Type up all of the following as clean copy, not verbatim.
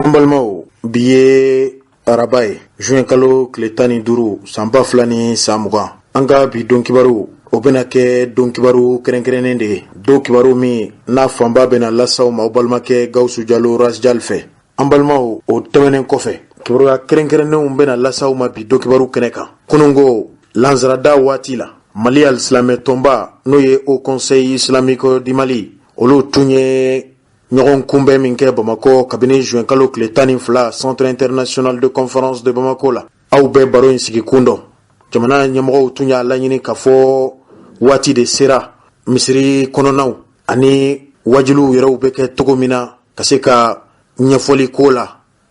An balimaw, bi ye araba ye, juin kalo tile 15, san 2020. An ka bi don kibaru, o bɛna kɛ don kibaru kɛrɛnkɛrɛnnen de ye, don kibaru min n'a fanba bɛna las'aw ma aw balimakɛ Gawusu Jalo Rasjal fɛ. An balimaw, o tɛmɛnen kɔfɛ, kibaruya kɛrɛnkɛrɛnnenw bɛna las'aw ma bi don kibaru kɛnɛ kan. Kununko lansarada waati la, Mali alisilamɛ tɔnba, n'o ye Haut Conseil Islamique du Mali, olu tun ye ɲɔgɔn kunbɛn min kɛ Bamakɔ kabini juin kalo tile 12, Centre international de conférence de Bamako la. Aw bɛ baro in sigi kun dɔn. Jamana ɲɛmɔgɔw tun y'a laɲini k'a fɔ waati de sera misiri kɔnɔnaw ani wajuliw yɛrɛw bɛ kɛ cogo min na, ka se ka ɲɛfɔli ko la,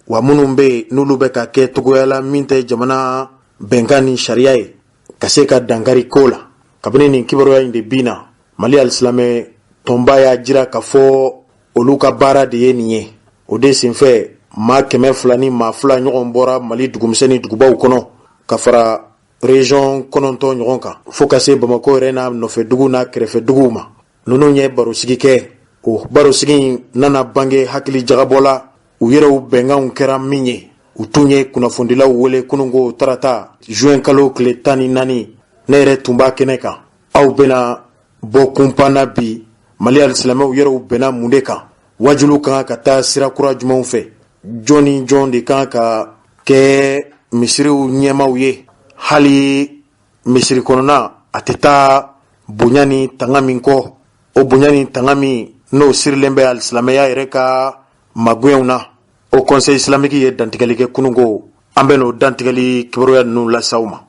wa minnu bɛ yen n'olu bɛ ka kɛ cogoya la min tɛ jamana bɛnkan ni sariya ye, ka se ka dankari ko la. Kabini nin kibaruya in de binna, Mali alisilamɛ tɔnba y'a jira k'a fɔ olu ka baara de ye nin ye. O de senfɛ, maa 202 ɲɔgɔn bɔra Mali dugumisɛn ni dugubaw kɔnɔ ka fara région 9 ɲɔgɔn kan, fo ka se Bamakɔ yɛrɛ n'a nɔfɛ dugu n'a kɛrɛfɛ duguw ma. Ninnu ye barosigi kɛ. O barosigi in nana bange hakili jagabɔ la, u yɛrɛw bɛnkanw kɛra min ye. U tun ye kunnafonidilaw wele kununko tarata, juin kalo tile 14. Ne yɛrɛ tun b'a kɛnɛ kan. Aw bɛna bɔ kunpan na bi, Mali alisilamɛw yɛrɛw bɛnna mun de kan? Wajulu kan ka taa sira kura jumɛnw fɛ? Jɔn ni jɔn de kan ka kɛ misiriw ɲɛmaw ye? Hali misiri kɔnɔna a tɛ taa bonya ni tanga min kɔ, o bonya ni tanga min n'o sirilen bɛ alisilamɛya yɛrɛ ka magɛnw na, Haut Conseil islamique ye dantigɛli kɛ kununko. An bɛ n'o dantigɛli kibaruya ninnu las'aw ma.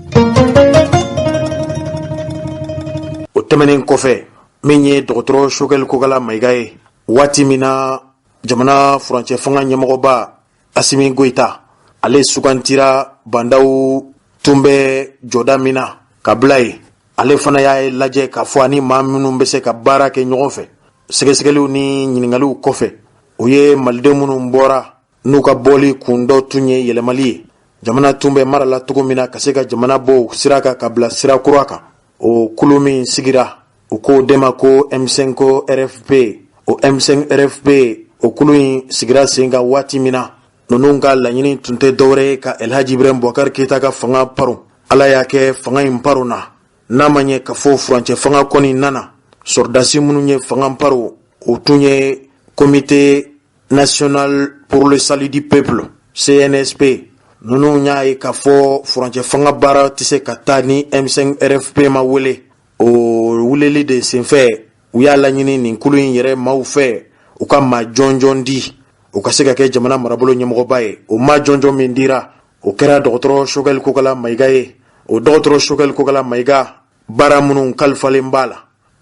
O tɛmɛnen kɔfɛ, min ye dɔgɔtɔrɔ Choguel Kokala Mayiga ye, waati min na jamana furancɛ fanga ɲɛmɔgɔba Asimi Goyita, ale sugantira Bah N'Daw tun bɛ jɔda min na ka bila yen, ale fana y'a lajɛ k'a fɔ ani maa minnu bɛ se ka baara kɛ ɲɔgɔn fɛ. Sɛgɛsɛgɛliw ni ɲininkaliw kɔfɛ, o ye maliden minnu bɔra n'u ka bɔli kun dɔ tun ye yɛlɛmali ye jamana tun bɛ mara la cogo min na, ka se ka jamana bɔ sira kan ka bila sira kura kan. O kulu min sigira, u k'o de ma ko M5 RFP. O M5 RFP, o kulu in sigira sen kan waati min na, ninnu ka laɲini tun tɛ dɔwɛrɛ ye ka Elhaji Ibrahim Boubacar Keita ka fanga paron. Ala y'a kɛ fanga in paron na. N'a ma ɲɛ k'a fɔ furancɛ fanga kɔni nana, sɔrɔdasi minnu ye fanga paron, o tun ye Comité national pour le salut du peuple, CNSP. Ninnu y'a ye k'a fɔ furancɛ fanga baara tɛ se ka taa ni M5 RFP ma wele. O weleli de senfɛ, u y'a laɲini nin kulu in yɛrɛ maaw fɛ, u ka maa jɔnjɔn di, u ka se ka kɛ jamana marabolo ɲɛmɔgɔba ye. O maa jɔnjɔn min dira, o kɛra dɔgɔtɔrɔ Choguel Kokala Mayiga ye. O dɔgɔtɔrɔ Choguel Kokala Mayiga, baara minnu kalifalen b'a la,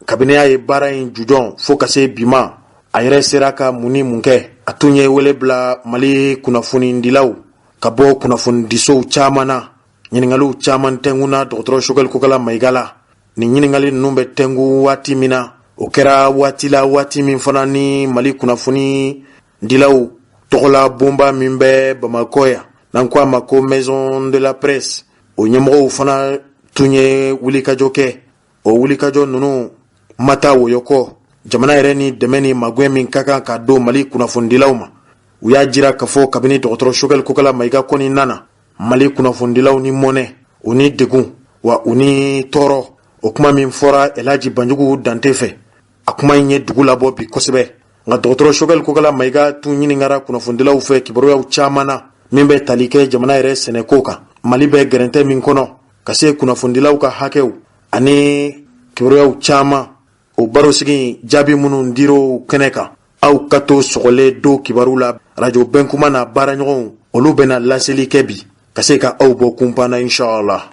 kabini a ye baara in jujɔn fo ka se bi ma, a yɛrɛ sera ka mun ni mun kɛ? A tun ye wele bila Mali kunnafonidilaw ka bɔ kunnafonidisow caman na. Ɲininkaliw caman tɛnkunna dɔgɔtɔrɔ Choguel Kokala Mayiga la. Nin ɲininkali ninnu bɛ tɛnku waati min na, o kɛra waati la, waati min fana ni Mali kunnafoni dilaw tɔgɔla bonba min bɛ Bamakɔ yan, n'an ko a ma ko Maison de la Presse, o ɲɛmɔgɔw fana tun ye wulikajɔ kɛ. O wulikajɔ ninnu ma taa wɔyɔ kɔ. Jamana yɛrɛ ni dɛmɛ ni magɛn min ka kan ka don Mali kunnafonidilaw ma, u y'a jira k'a fɔ kabini dɔgɔtɔrɔ Choguel Kokala Mayiga kɔni nana, Mali kunnafonidilaw ni mɔnɛ, u ni degun, wa u ni tɔɔrɔ. O kuma min fɔra Elhaji Banjugu Dante fɛ, a kuma in ye dugu labɔ bi kosɛbɛ. Nka dɔgɔtɔrɔ Choguel Kokala Mayiga tun ɲininkara kunnafonidilaw fɛ kibaruyaw caman na min bɛ tali kɛ jamana yɛrɛ sɛnɛko kan, Mali bɛ gɛrɛntɛ min kɔnɔ, ka se kunnafonidilaw ka hakɛw ani kibaruyaw caman. O barosigi jaabi minnu dir'o kɛnɛ kan, aw ka to sɔgɔlen don kibaru la. Arajo Bɛnkuma na baaraɲɔgɔnw, olu bɛna laseli kɛ bi ka se ka aw bɔ kunpan na, inshallah.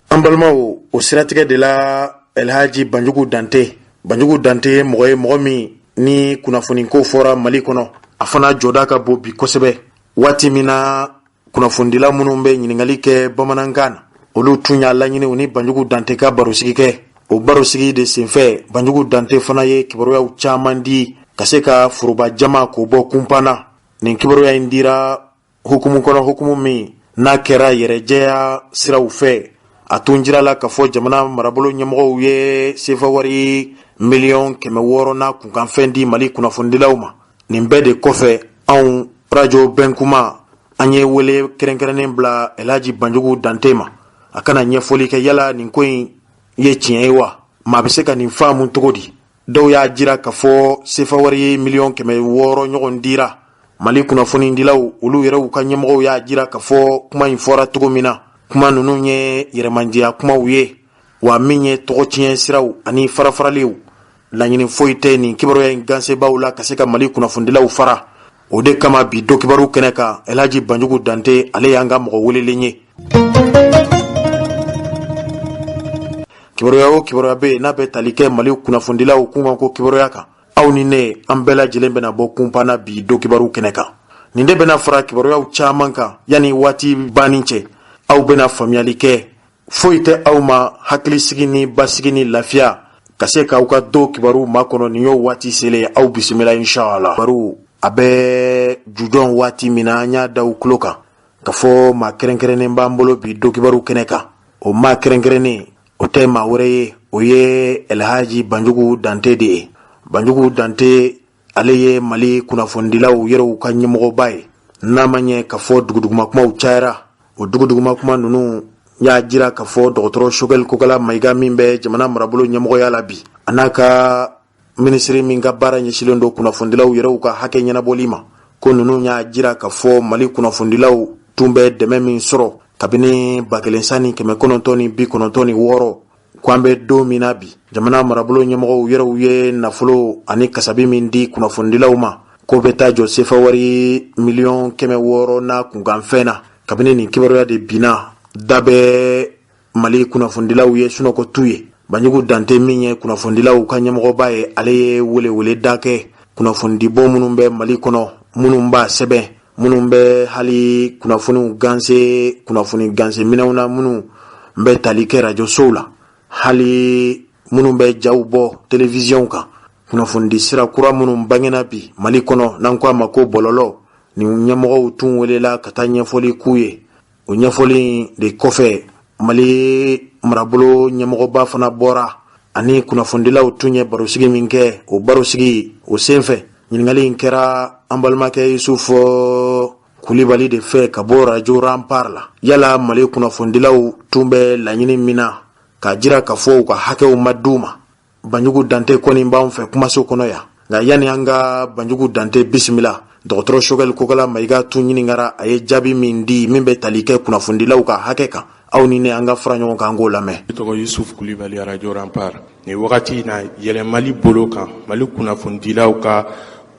An balimaw, o siratigɛ de la, Elhaji Banjugu Dante, Banjugu Dante ye mɔgɔ ye, mɔgɔ min ni kunnafoniko fɔra Mali kɔnɔ, a fana jɔda ka bon bi kosɛbɛ. Waati min na kunnafonidila minnu bɛ ɲininkali kɛ bamanankan na, olu tun y'a laɲini u ni Banjugu Dante ka barosigi kɛ. O barosigi de senfɛ, Banjugu Dante fana ye kibaruyaw caman di ka se ka foroba jama k'o bɔ kunpan na. Nin kibaruya in dira hukumu kɔnɔ, hukumu min n'a kɛra yɛrɛjɛya siraw fɛ. A tun jirala k'a fɔ jamana marabolo ɲɛmɔgɔw ye sefa wari miliyɔn 600 n'a kunkanfɛn di Mali kunnafonidilaw ma. Nin bɛɛ de kɔfɛ, anw Rajo Bɛnkuma, an ye wele kɛrɛnkɛrɛnnen bila Elhaji Banjugu Dante ma, a ka na ɲɛfɔli kɛ. Yala nin ko in ye tiɲɛ ye wa? Maa bɛ se ka nin faamu cogo di? Dɔw y'a jira k'a fɔ sefa wari ye miliyɔn 600 ɲɔgɔn dira Mali kunnafonidilaw. Olu yɛrɛw ka ɲɛmɔgɔw y'a jira k'a fɔ kuma in fɔra cogo min na, kuma ninnu ye yɛrɛmandiya kumaw ye wa, min ye tɔgɔ tiɲɛ siraw ani farafaraliw. Laɲini foyi tɛ nin kibaruya in gansebaw la ka se ka Mali kunnafonidilaw fara. O de kama bi don kibaru kɛnɛ kan, Elhaji Banjugu Dante, ale y'an ka mɔgɔ welelen ye. Kibaruya o kibaruya bɛ yen n'a bɛ tali kɛ Mali kunnafonidilaw kunkanko kibaruya kan, aw ni ne, an bɛɛ lajɛlen bɛna bɔ kunpan bi don kibaru kɛnɛ kan. Nin de bɛna fara kibaruyaw caman kan. Yanni waati banni cɛ, aw bɛna faamuyali kɛ. Foyi tɛ aw ma hakilisigi ni basigi ni lafiya ka se k'aw ka don kibaru makɔnɔ. Nin y'o waati selen. Aw bisimila, inshallah. Kibaru a bɛ jujɔn waati min na, an y'a da aw tulo kan ka fɔ maa kɛrɛnkɛrɛnnen b'an bolo bi don kibaru kɛnɛ kan. O maa kɛrɛnkɛrɛnnen, o tɛ maa wɛrɛ ye, o ye Elhaji Banjugu Dante de ye. Banjugu Dante, ale ye Mali kunnafonidilaw yɛrɛw ka ɲɛmɔgɔba ye. N'a ma ɲɛ k'a fɔ duguduguma kumaw cayara, o duguduguma kuma ninnu y'a jira k'a fɔ dɔgɔtɔrɔ Choguel Kokala Mayiga min bɛ jamana marabolo ɲɛmɔgɔya la bi, a n'a ka minisiri min ka baara ɲɛsinnen don kunnafonidilaw yɛrɛw ka hakɛ ɲɛnabɔli ma, ko ninnu y'a jira k'a fɔ Mali kunnafonidilaw tun bɛ dɛmɛ min sɔrɔ kabini 1996, ko an bɛ don min na bi, jamana marabolo ɲɛmɔgɔw yɛrɛw ye nafolo ani kasabi min di kunnafonidilaw ma, k'o bɛ taa jɔ sefa wari miliyɔn 600 n'a kunkanfɛn na. Kabini nin kibaruya de binna, da bɛ Mali kunnafonidilaw ye sunɔgɔ t'u ye. Banjugu Dante min ye kunnafonidilaw ka ɲɛmɔgɔba ye, ale ye welewele da kɛ kunnafonidibɔ minnu bɛ Mali kɔnɔ, minnu b'a sɛbɛn, minnu bɛ hali kunnafoniw ganse, kunnafoni ganse minɛnw na, minnu bɛ tali kɛ rajosow la, hali minnu bɛ jaw bɔ televiziyɔnw kan, kunnafonidi sira kura minnu bangena bi Mali kɔnɔ, n'an ko a ma ko bɔlɔlɔ. Nin ɲɛmɔgɔw tun welela ka taa ɲɛfɔli k'u ye. O ɲɛfɔli de kɔfɛ, Mali marabolo ɲɛmɔgɔba fana bɔra ani kunnafonidilaw tun ye barosigi min kɛ. O barosigi o senfɛ, ɲininkali in kɛra an balimakɛ Yusuf Kulibali de fɛ ka bɔ Rajo Rempart la, yala Mali kunnafonidilaw tun bɛ laɲini min na k'a jira k'a fɔ u ka hakɛw ma d'u ma. Banjugu Dante kɔni b'an fɛ kumaso kɔnɔ yan. Nka yanni an ka Banjugu Dante bisimila, dɔgɔtɔrɔ Choguel Kokala Mayiga tun ɲininkara, a ye jaabi min di min bɛ tali kɛ kunnafonidilaw ka hakɛ kan, aw ni ne, an ka fara ɲɔgɔn kan k'o lamɛn. Ne tɔgɔ Yusuf Kulibali, Arajo Rempart. Nin wagati in na, yɛlɛmali bolo kan, Mali kunnafonidilaw ka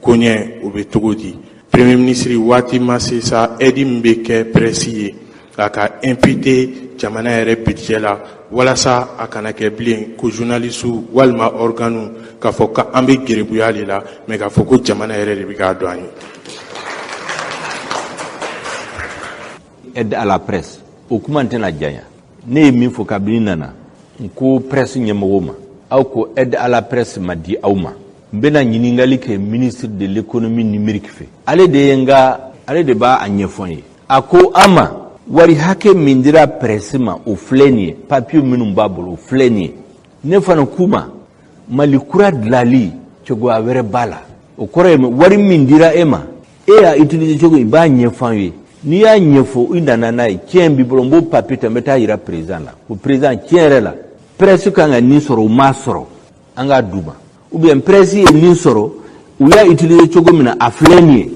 koɲɛ, o bɛ cogo di? Premier ministre, waati ma se sa, aide min bɛ kɛ presse ye, a ka imputer jamana yɛrɛ budget la, walasa a kana kɛ bilen ko journaliste walima organe k'a fɔ k'an bɛ gerebuya de la, mais k'a fɔ ko jamana yɛrɛ de bɛ k'a dɔn an ye. Aide à la presse, o kuma n tɛna janya. Ne ye min fɔ kabini nana, n ko presse ɲɛmɔgɔw ma, aw ko aide à la presse ma di aw ma. N bɛna ɲininkali kɛ ministre de l'économie numérique fɛ. Ale de ye n ka, ale de b'a a ɲɛfɔ n ye. A ko an ma wari hakɛ min dira presse ma, o filɛ nin ye, papiye minnu b'a bolo, o filɛ nin ye. Ne fana k'u ma, Mali kura dilali cogoya wɛrɛ b'a la. O kɔrɔ ye wari min dira e ma, e y'a utiliser cogo, i b'a ɲɛfɔ an ye. N'i y'a ɲɛfɔ, i nana n'a ye, tiɲɛ b'i bolo, n b'o papiye ta, n bɛ taa yira président la ko président, tiɲɛ yɛrɛ la, presse kan ka nin sɔrɔ, u m'a sɔrɔ, an k'a d'u ma, ou bien presse ye nin sɔrɔ, u y'a utiliser cogo min na, a filɛ nin ye,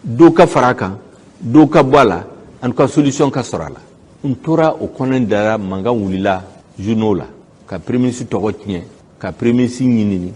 dɔ ka fara a kan, dɔ ka bɔ a la, en tout cas solution ka sɔrɔ a la. N tora o kɔnɔ dara, mankan wulila journaux la ka premier ministre tɔgɔ tiɲɛ, ka premier ministre ɲinini,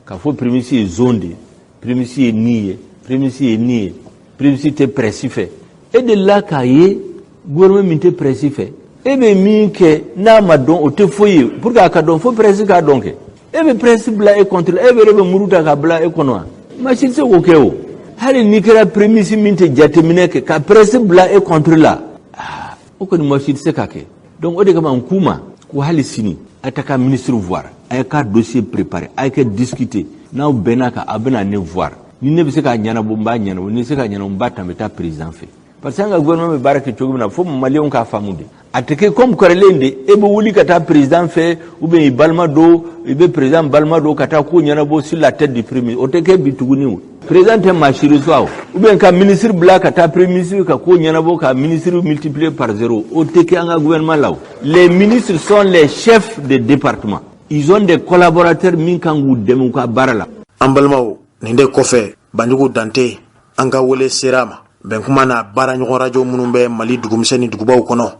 k'a fɔ premier ministre ye zon de ye, premier ministre ye nin ye, premier ministre ye nin ye, premier ministre tɛ presse fɛ. E delila k'a ye gouvernement min tɛ presse fɛ? E bɛ min kɛ n'a ma dɔn, o tɛ foyi ye. Pour que a ka dɔn, fo presse k'a dɔn kɛ. E bɛ presse bila e contre la, e yɛrɛ bɛ muru ta k'a bila e kɔnɔ wa? Maa si tɛ se k'o kɛ. O hali n'i kɛra premier ministre min tɛ jateminɛ kɛ, ka presse bila e contre la, ah, o kɔni maa si tɛ se k'a kɛ. Donc o de kama n k'u ma ko hali sini a ta ka ministre voir, a ye ka dossier préparer, a ye kɛ discuter. N'aw bɛnna kan, a bɛna ne voir. Ni ne bɛ se k'a ɲɛnabɔ, n b'a ɲɛnabɔ. Ni se k'a ɲɛnabɔ, n b'a ta, n bɛ taa président fɛ, parce que an ka gouvernement bɛ baara kɛ cogo min na, fo maliyɛnw k'a faamu de. A tɛ kɛ comme kɔrɔlen de, e bɛ wuli ka taa président fɛ, ou bien i balima dɔ, i bɛ président balima dɔ ka taa ko ɲɛnabɔ sur la tête du premier. O tɛ kɛ bi tuguni. O Président tɛ maa si reçoit o, ou bien ka ministre bila ka taa premier ministre ka ko ɲɛnabɔ, ka ministre multiplier par zéro, o tɛ kɛ an ka gouvernement la o. Les ministres sont les chefs de département, ils ont des collaborateurs min kan k'u dɛmɛ u ka baara la. An balimaw, nin de kɔfɛ, Banjugu Dante, an ka wele sera a ma. Bɛnkuma n'a baara ɲɔgɔn rajo minnu bɛ Mali dugumisɛn ni dugubaw kɔnɔ,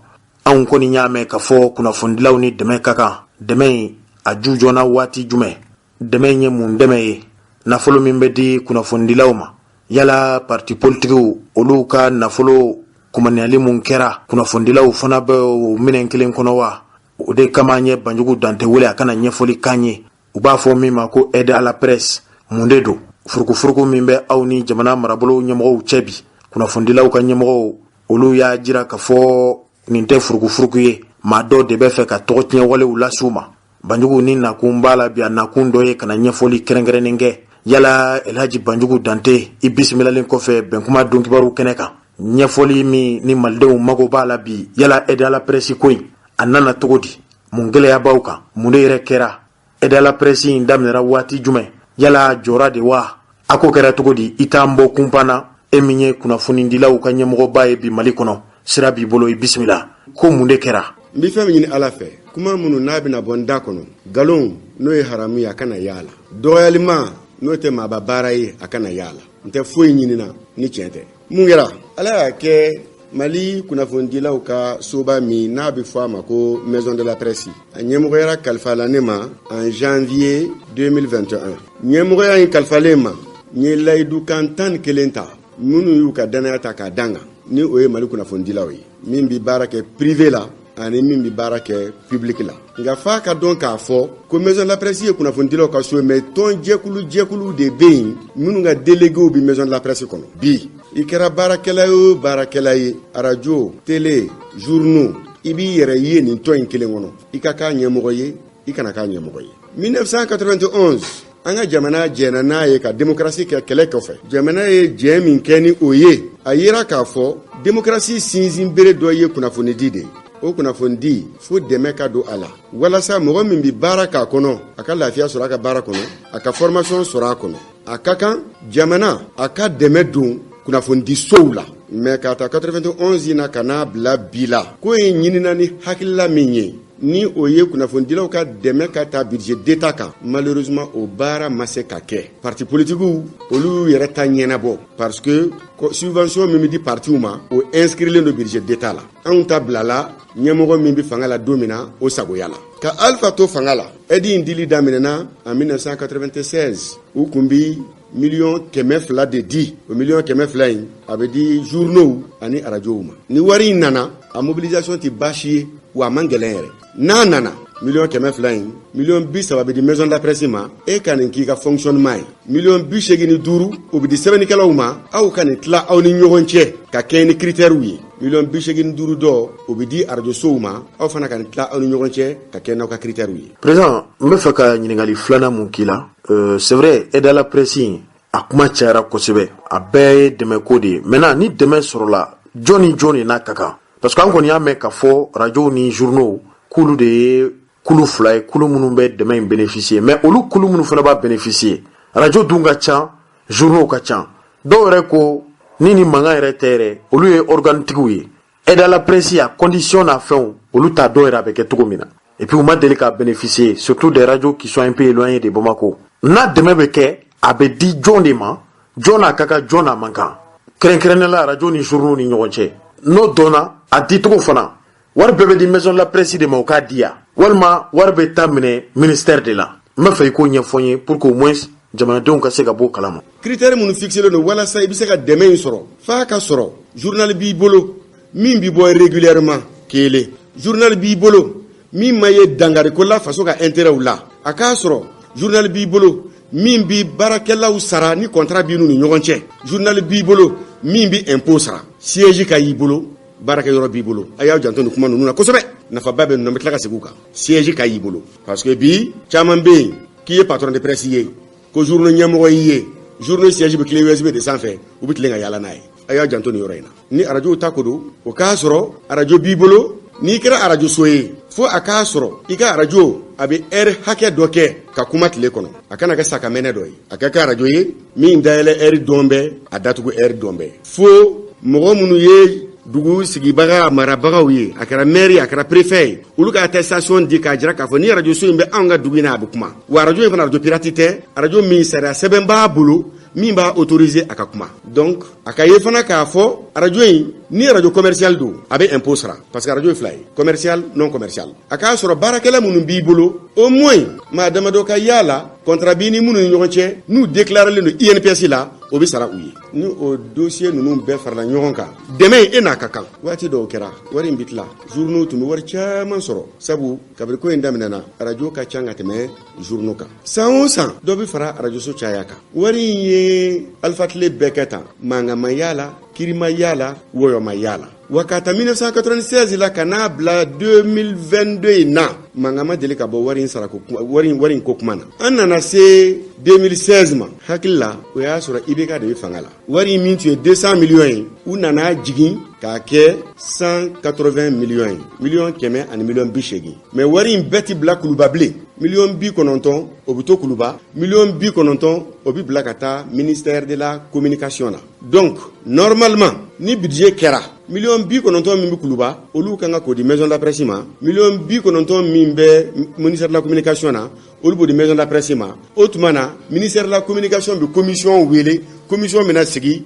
anw kɔni y'a mɛn k'a fɔ kunnafonidilaw ni dɛmɛ ka kan. Dɛmɛ in a ju jɔna waati jumɛn? Dɛmɛ in ye mun dɛmɛ ye? Nafolo min bɛ di kunnafonidilaw ma, yala parti politikiw olu ka nafolo kumaniyali mun kɛra, kunnafonidilaw fana bɛ o minɛn kelen kɔnɔ wa? O de kama an ye Banjugu Dante wele a kana ɲɛfɔli k'an ye. U b'a fɔ min ma ko aide à la presse, mun de don? Furukufuruku min bɛ aw ni jamana marabolo ɲɛmɔgɔw cɛ bi, kunnafonidilaw ka ɲɛmɔgɔw olu y'a jira k'a fɔ nin tɛ furukufuruku ye, maa dɔ de bɛ fɛ ka tɔgɔ tiɲɛ walew las'u ma. Banjugu ni nakun b'a la bi, a nakun dɔ ye ka na ɲɛfɔli kɛrɛnkɛrɛnnen kɛ. Yala Elhaji Banjugu Dante, i bisimilalen kɔfɛ Bɛnkuma donkibaru kɛnɛ kan, ɲɛfɔli min ni malidenw mago b'a la bi, yala aide à la presse ko in a nana cogo di? Mun gɛlɛya b'aw kan? Mun de yɛrɛ kɛra? Aide à la presse in daminɛra waati jumɛn? Yala jɔra de wa? A ko kɛra cogo di? I t'an bɔ kunpan na, e min ye kunnafonidilaw ka ɲɛmɔgɔba ye bi Mali kɔnɔ, sira b'i bolo, i bisimila. Ko mun de kɛra? N bɛ fɛn min ɲini Ala fɛ, kuma minnu n'a bɛna bɔ n da kɔnɔ, nkalon n'o ye haramu ye, a kana y'a la, dɔgɔyalima n'o tɛ maaba baara ye, a kana y'a la. N tɛ foyi ɲinina ni tiɲɛ tɛ. Mun kɛra? Ala y'a kɛ, Mali kunnafonidilaw ka soba min n'a bɛ fɔ a ma ko Maison de la Presse, a ɲɛmɔgɔyara kalifala ne ma en janvier 2021. Ɲɛmɔgɔya in kalifalen ma, n ye layidukan 11 ta. Minnu y'u ka danaya ta k'a dan kan, ni o ye Mali kunnafonidilaw ye, min bɛ baara kɛ privé la ani min bɛ baara kɛ public la. Nka f'a ka dɔn k'a fɔ ko Maison de la Presse ye kunnafonidilaw ka so, mais tɔn jɛkulu jɛkulu de bɛ yen minnu ka déléguéw bɛ Maison de la Presse kɔnɔ. Bi, i kɛra baarakɛla ye o baarakɛla ye, arajo, télé, journaux, i b'i yɛrɛ ye nin tɔn in kelen kɔnɔ. I ka k'a ɲɛmɔgɔ ye, i kana k'a ɲɛmɔgɔ ye. 1991, an ka jamana jɛnna n'a ye ka démocratie kɛ. Kɛlɛ kɔfɛ, jamana ye jɛ min kɛ ni o ye, a yira k'a fɔ démocratie sinsin bere dɔ ye kunnafonidi de ye. O kunnafonidi, fo dɛmɛ ka don a la walasa mɔgɔ min bɛ baara k'a kɔnɔ, a ka lafiya sɔrɔ a ka baara kɔnɔ, a ka formation sɔrɔ a kɔnɔ. A ka kan jamana a ka dɛmɛ don kunnafonidisow la. Mais k'a ta 91 na ka n'a bila bi la, ko in ɲinina ni hakilila min ye, ni o ye kunnafonidilaw ka dɛmɛ ka ta budget d'État kan, malheureusement o baara ma se ka kɛ. Parti politikiw, olu y'u yɛrɛ ta ɲɛnabɔ, parce que subvention min bɛ di partiw ma, o inscrilen don budget d'État la. Anw ta bilala ɲɛmɔgɔ min bɛ fanga la don min na, o sagoya la. Ka Alpha to fanga la, aide in dili daminɛna en 1996. U kun bi miliyɔn 200 de di. O miliyɔn 200 in, a bɛ di journaux ani arajow ma. Ni wari in nana, a mobilisation tɛ baasi ye wa, a man gɛlɛn yɛrɛ. N'a nana, miliyɔn 200 in, miliyɔn 30 bɛ di Maison de la Presse ma, e ka nin k'i ka fonctionnement ye. Miliyɔn 85, o bɛ di sɛbɛnnikɛlaw ma, aw ka nin tila aw ni ɲɔgɔn cɛ ka kɛɲɛ ni critères ye. Miliyɔn 85 dɔ, o bɛ di arajosow ma, aw fana ka nin tila aw ni ɲɔgɔn cɛ ka kɛɲɛ n'aw ka critères ye. Président, n bɛ fɛ ka ɲininkali filanan mun k'i la, c'est vrai, aide à la presse in, a kuma cayara kosɛbɛ, a bɛɛ ye dɛmɛ ko de ye. Maintenant, ni dɛmɛ sɔrɔla, jɔn ni jɔn de n'a ka kan? Parce que an kɔni y'a mɛn k'a fɔ radio ni journaux, k'olu de ye kulu fila ye, kulu minnu bɛ dɛmɛ in bénéficier. Mais olu kulu minnu fana b'a bénéficier, radio dun ka ca, journaux ka ca. Dɔw yɛrɛ ko ni mankan yɛrɛ tɛ yɛrɛ, olu ye organe tigiw ye. Aide à la presse a condition n'a fɛnw, olu t'a dɔn yɛrɛ a bɛ kɛ cogo min na. Et puis u ma deli k'a bénéficier, surtout des radios qui sont un peu éloignées de Bamako. N'a dɛmɛ bɛ kɛ, a bɛ di jɔn de ma? Jɔn n'a ka kan, jɔn n'a man kan, kɛrɛnkɛrɛnnenya la radio ni journaux ni ɲɔgɔn cɛ? N'o dɔnna, a dicogo fana, wari bɛɛ bɛ di Maison de la Presse de ma u k'a di yan, walima wari bɛ taa minɛ ministère de la? N b'a fɛ i k'o ɲɛfɔ n ye pour que au moins jamanadenw ka se ka bɔ o kalama. Critère minnu fixelen don walasa i bɛ se ka dɛmɛ in sɔrɔ, f'a ka sɔrɔ journal b'i bolo min bɛ bɔ régulièrement kelen, journal b'i bolo min ma ye dangariko la faso ka intérêt la, a k'a sɔrɔ journal b'i bolo min bi baarakɛlaw sara ni contrat b'i n'u ni ɲɔgɔn cɛ, journal b'i bolo min bi impôt sara, siège ka y'i bolo, baarakɛyɔrɔ b'i bolo. A y'aw janto nin kuma ninnu na kosɛbɛ, nafaba bɛ ninnu na, n bɛ tila ka segin u kan. Siège ka y'i bolo, parce que bi caman bɛ yen k'i ye patron de presse ye, ko journaux ɲɛmɔgɔ y'i ye, journaux siège bɛ clé USB de sanfɛ, u bɛ tilen ka yaala n'a ye. A y'aw janto nin yɔrɔ in na. Ni arajow ta ko don, o k'a sɔrɔ arajo b'i bolo. N'i kɛra arajoso ye, Fo a k'a sɔrɔ i ka arajo a bɛ ɛri hakɛ dɔ kɛ ka kuma tile kɔnɔ. A kana kɛ sakamɛnɛ dɔ ye, a ka kɛ arajo ye min dayɛlɛ ɛri dɔn bɛ, a datugu ɛri dɔn bɛ. Fo mɔgɔ minnu ye dugu sigibaga marabagaw ye, a kɛra mɛri, a kɛra préfet ye, olu ka attestation di k'a jira k'a fɔ ni arajoso in bɛ anw ka dugu in na, a bɛ kuma. Wa arajo in fana, arajo pirate tɛ, arajo min sariya sɛbɛn b'a bolo min b'a autoriser a ka kuma. Donc a ka ye fana k'a fɔ arajo in ni arajo commercial don, a bɛ impôt sara, parce que arajo ye fila ye, commercial, non commercial. A k'a sɔrɔ baarakɛla minnu b'i bolo, au moins maa damadɔ ka y'a la, contrat b'i ni minnu ni ɲɔgɔn cɛ, n'u déclarelen don INPS la, o bɛ sara u ye. Ni o dossier ninnu bɛɛ farala ɲɔgɔn kan, dɛmɛ e n'a ka kan. Waati dɔw kɛra, wari in bɛ tila, journaux tun bɛ wari caman sɔrɔ, sabu kabini ko in daminɛna, arajo ka ca ka tɛmɛ journaux kan. San o san, dɔ bɛ fara arajoso caya kan. Wari in ye alifatile bɛɛ kɛ tan, mankan ma y'a la, kiri ma y'a la, wɔyɔ ma y'a la. Wa ka ta 1996 la ka n'a bila 2022 in na, mankan ma deli ka bɔ wari in sara ko wari in ko kuma na. An nana se 2016 ma, hakili la o y'a sɔrɔ IBK de bɛ fanga la. Wari in min tun ye 200 millions ye, u nana jigin k'a kɛ 180 millions ye, miliyɔn 180. Mais wari in bɛɛ ti bila Kuluba bilen. Miliyɔn 90, o bɛ to Kuluba, miliyɔn 90, o bɛ bila ka taa ministère de la communication na. Donc normalement, ni budget kɛra, miliyɔn 90 min bɛ Kuluba, olu kan ka k'o di maison de la presse ma. Miliyɔn 90 min bɛ ministère de la communication na, olu b'o di maison de la presse ma. O tuma na, ministère de la communication bɛ commission wele, commission bɛna sigi,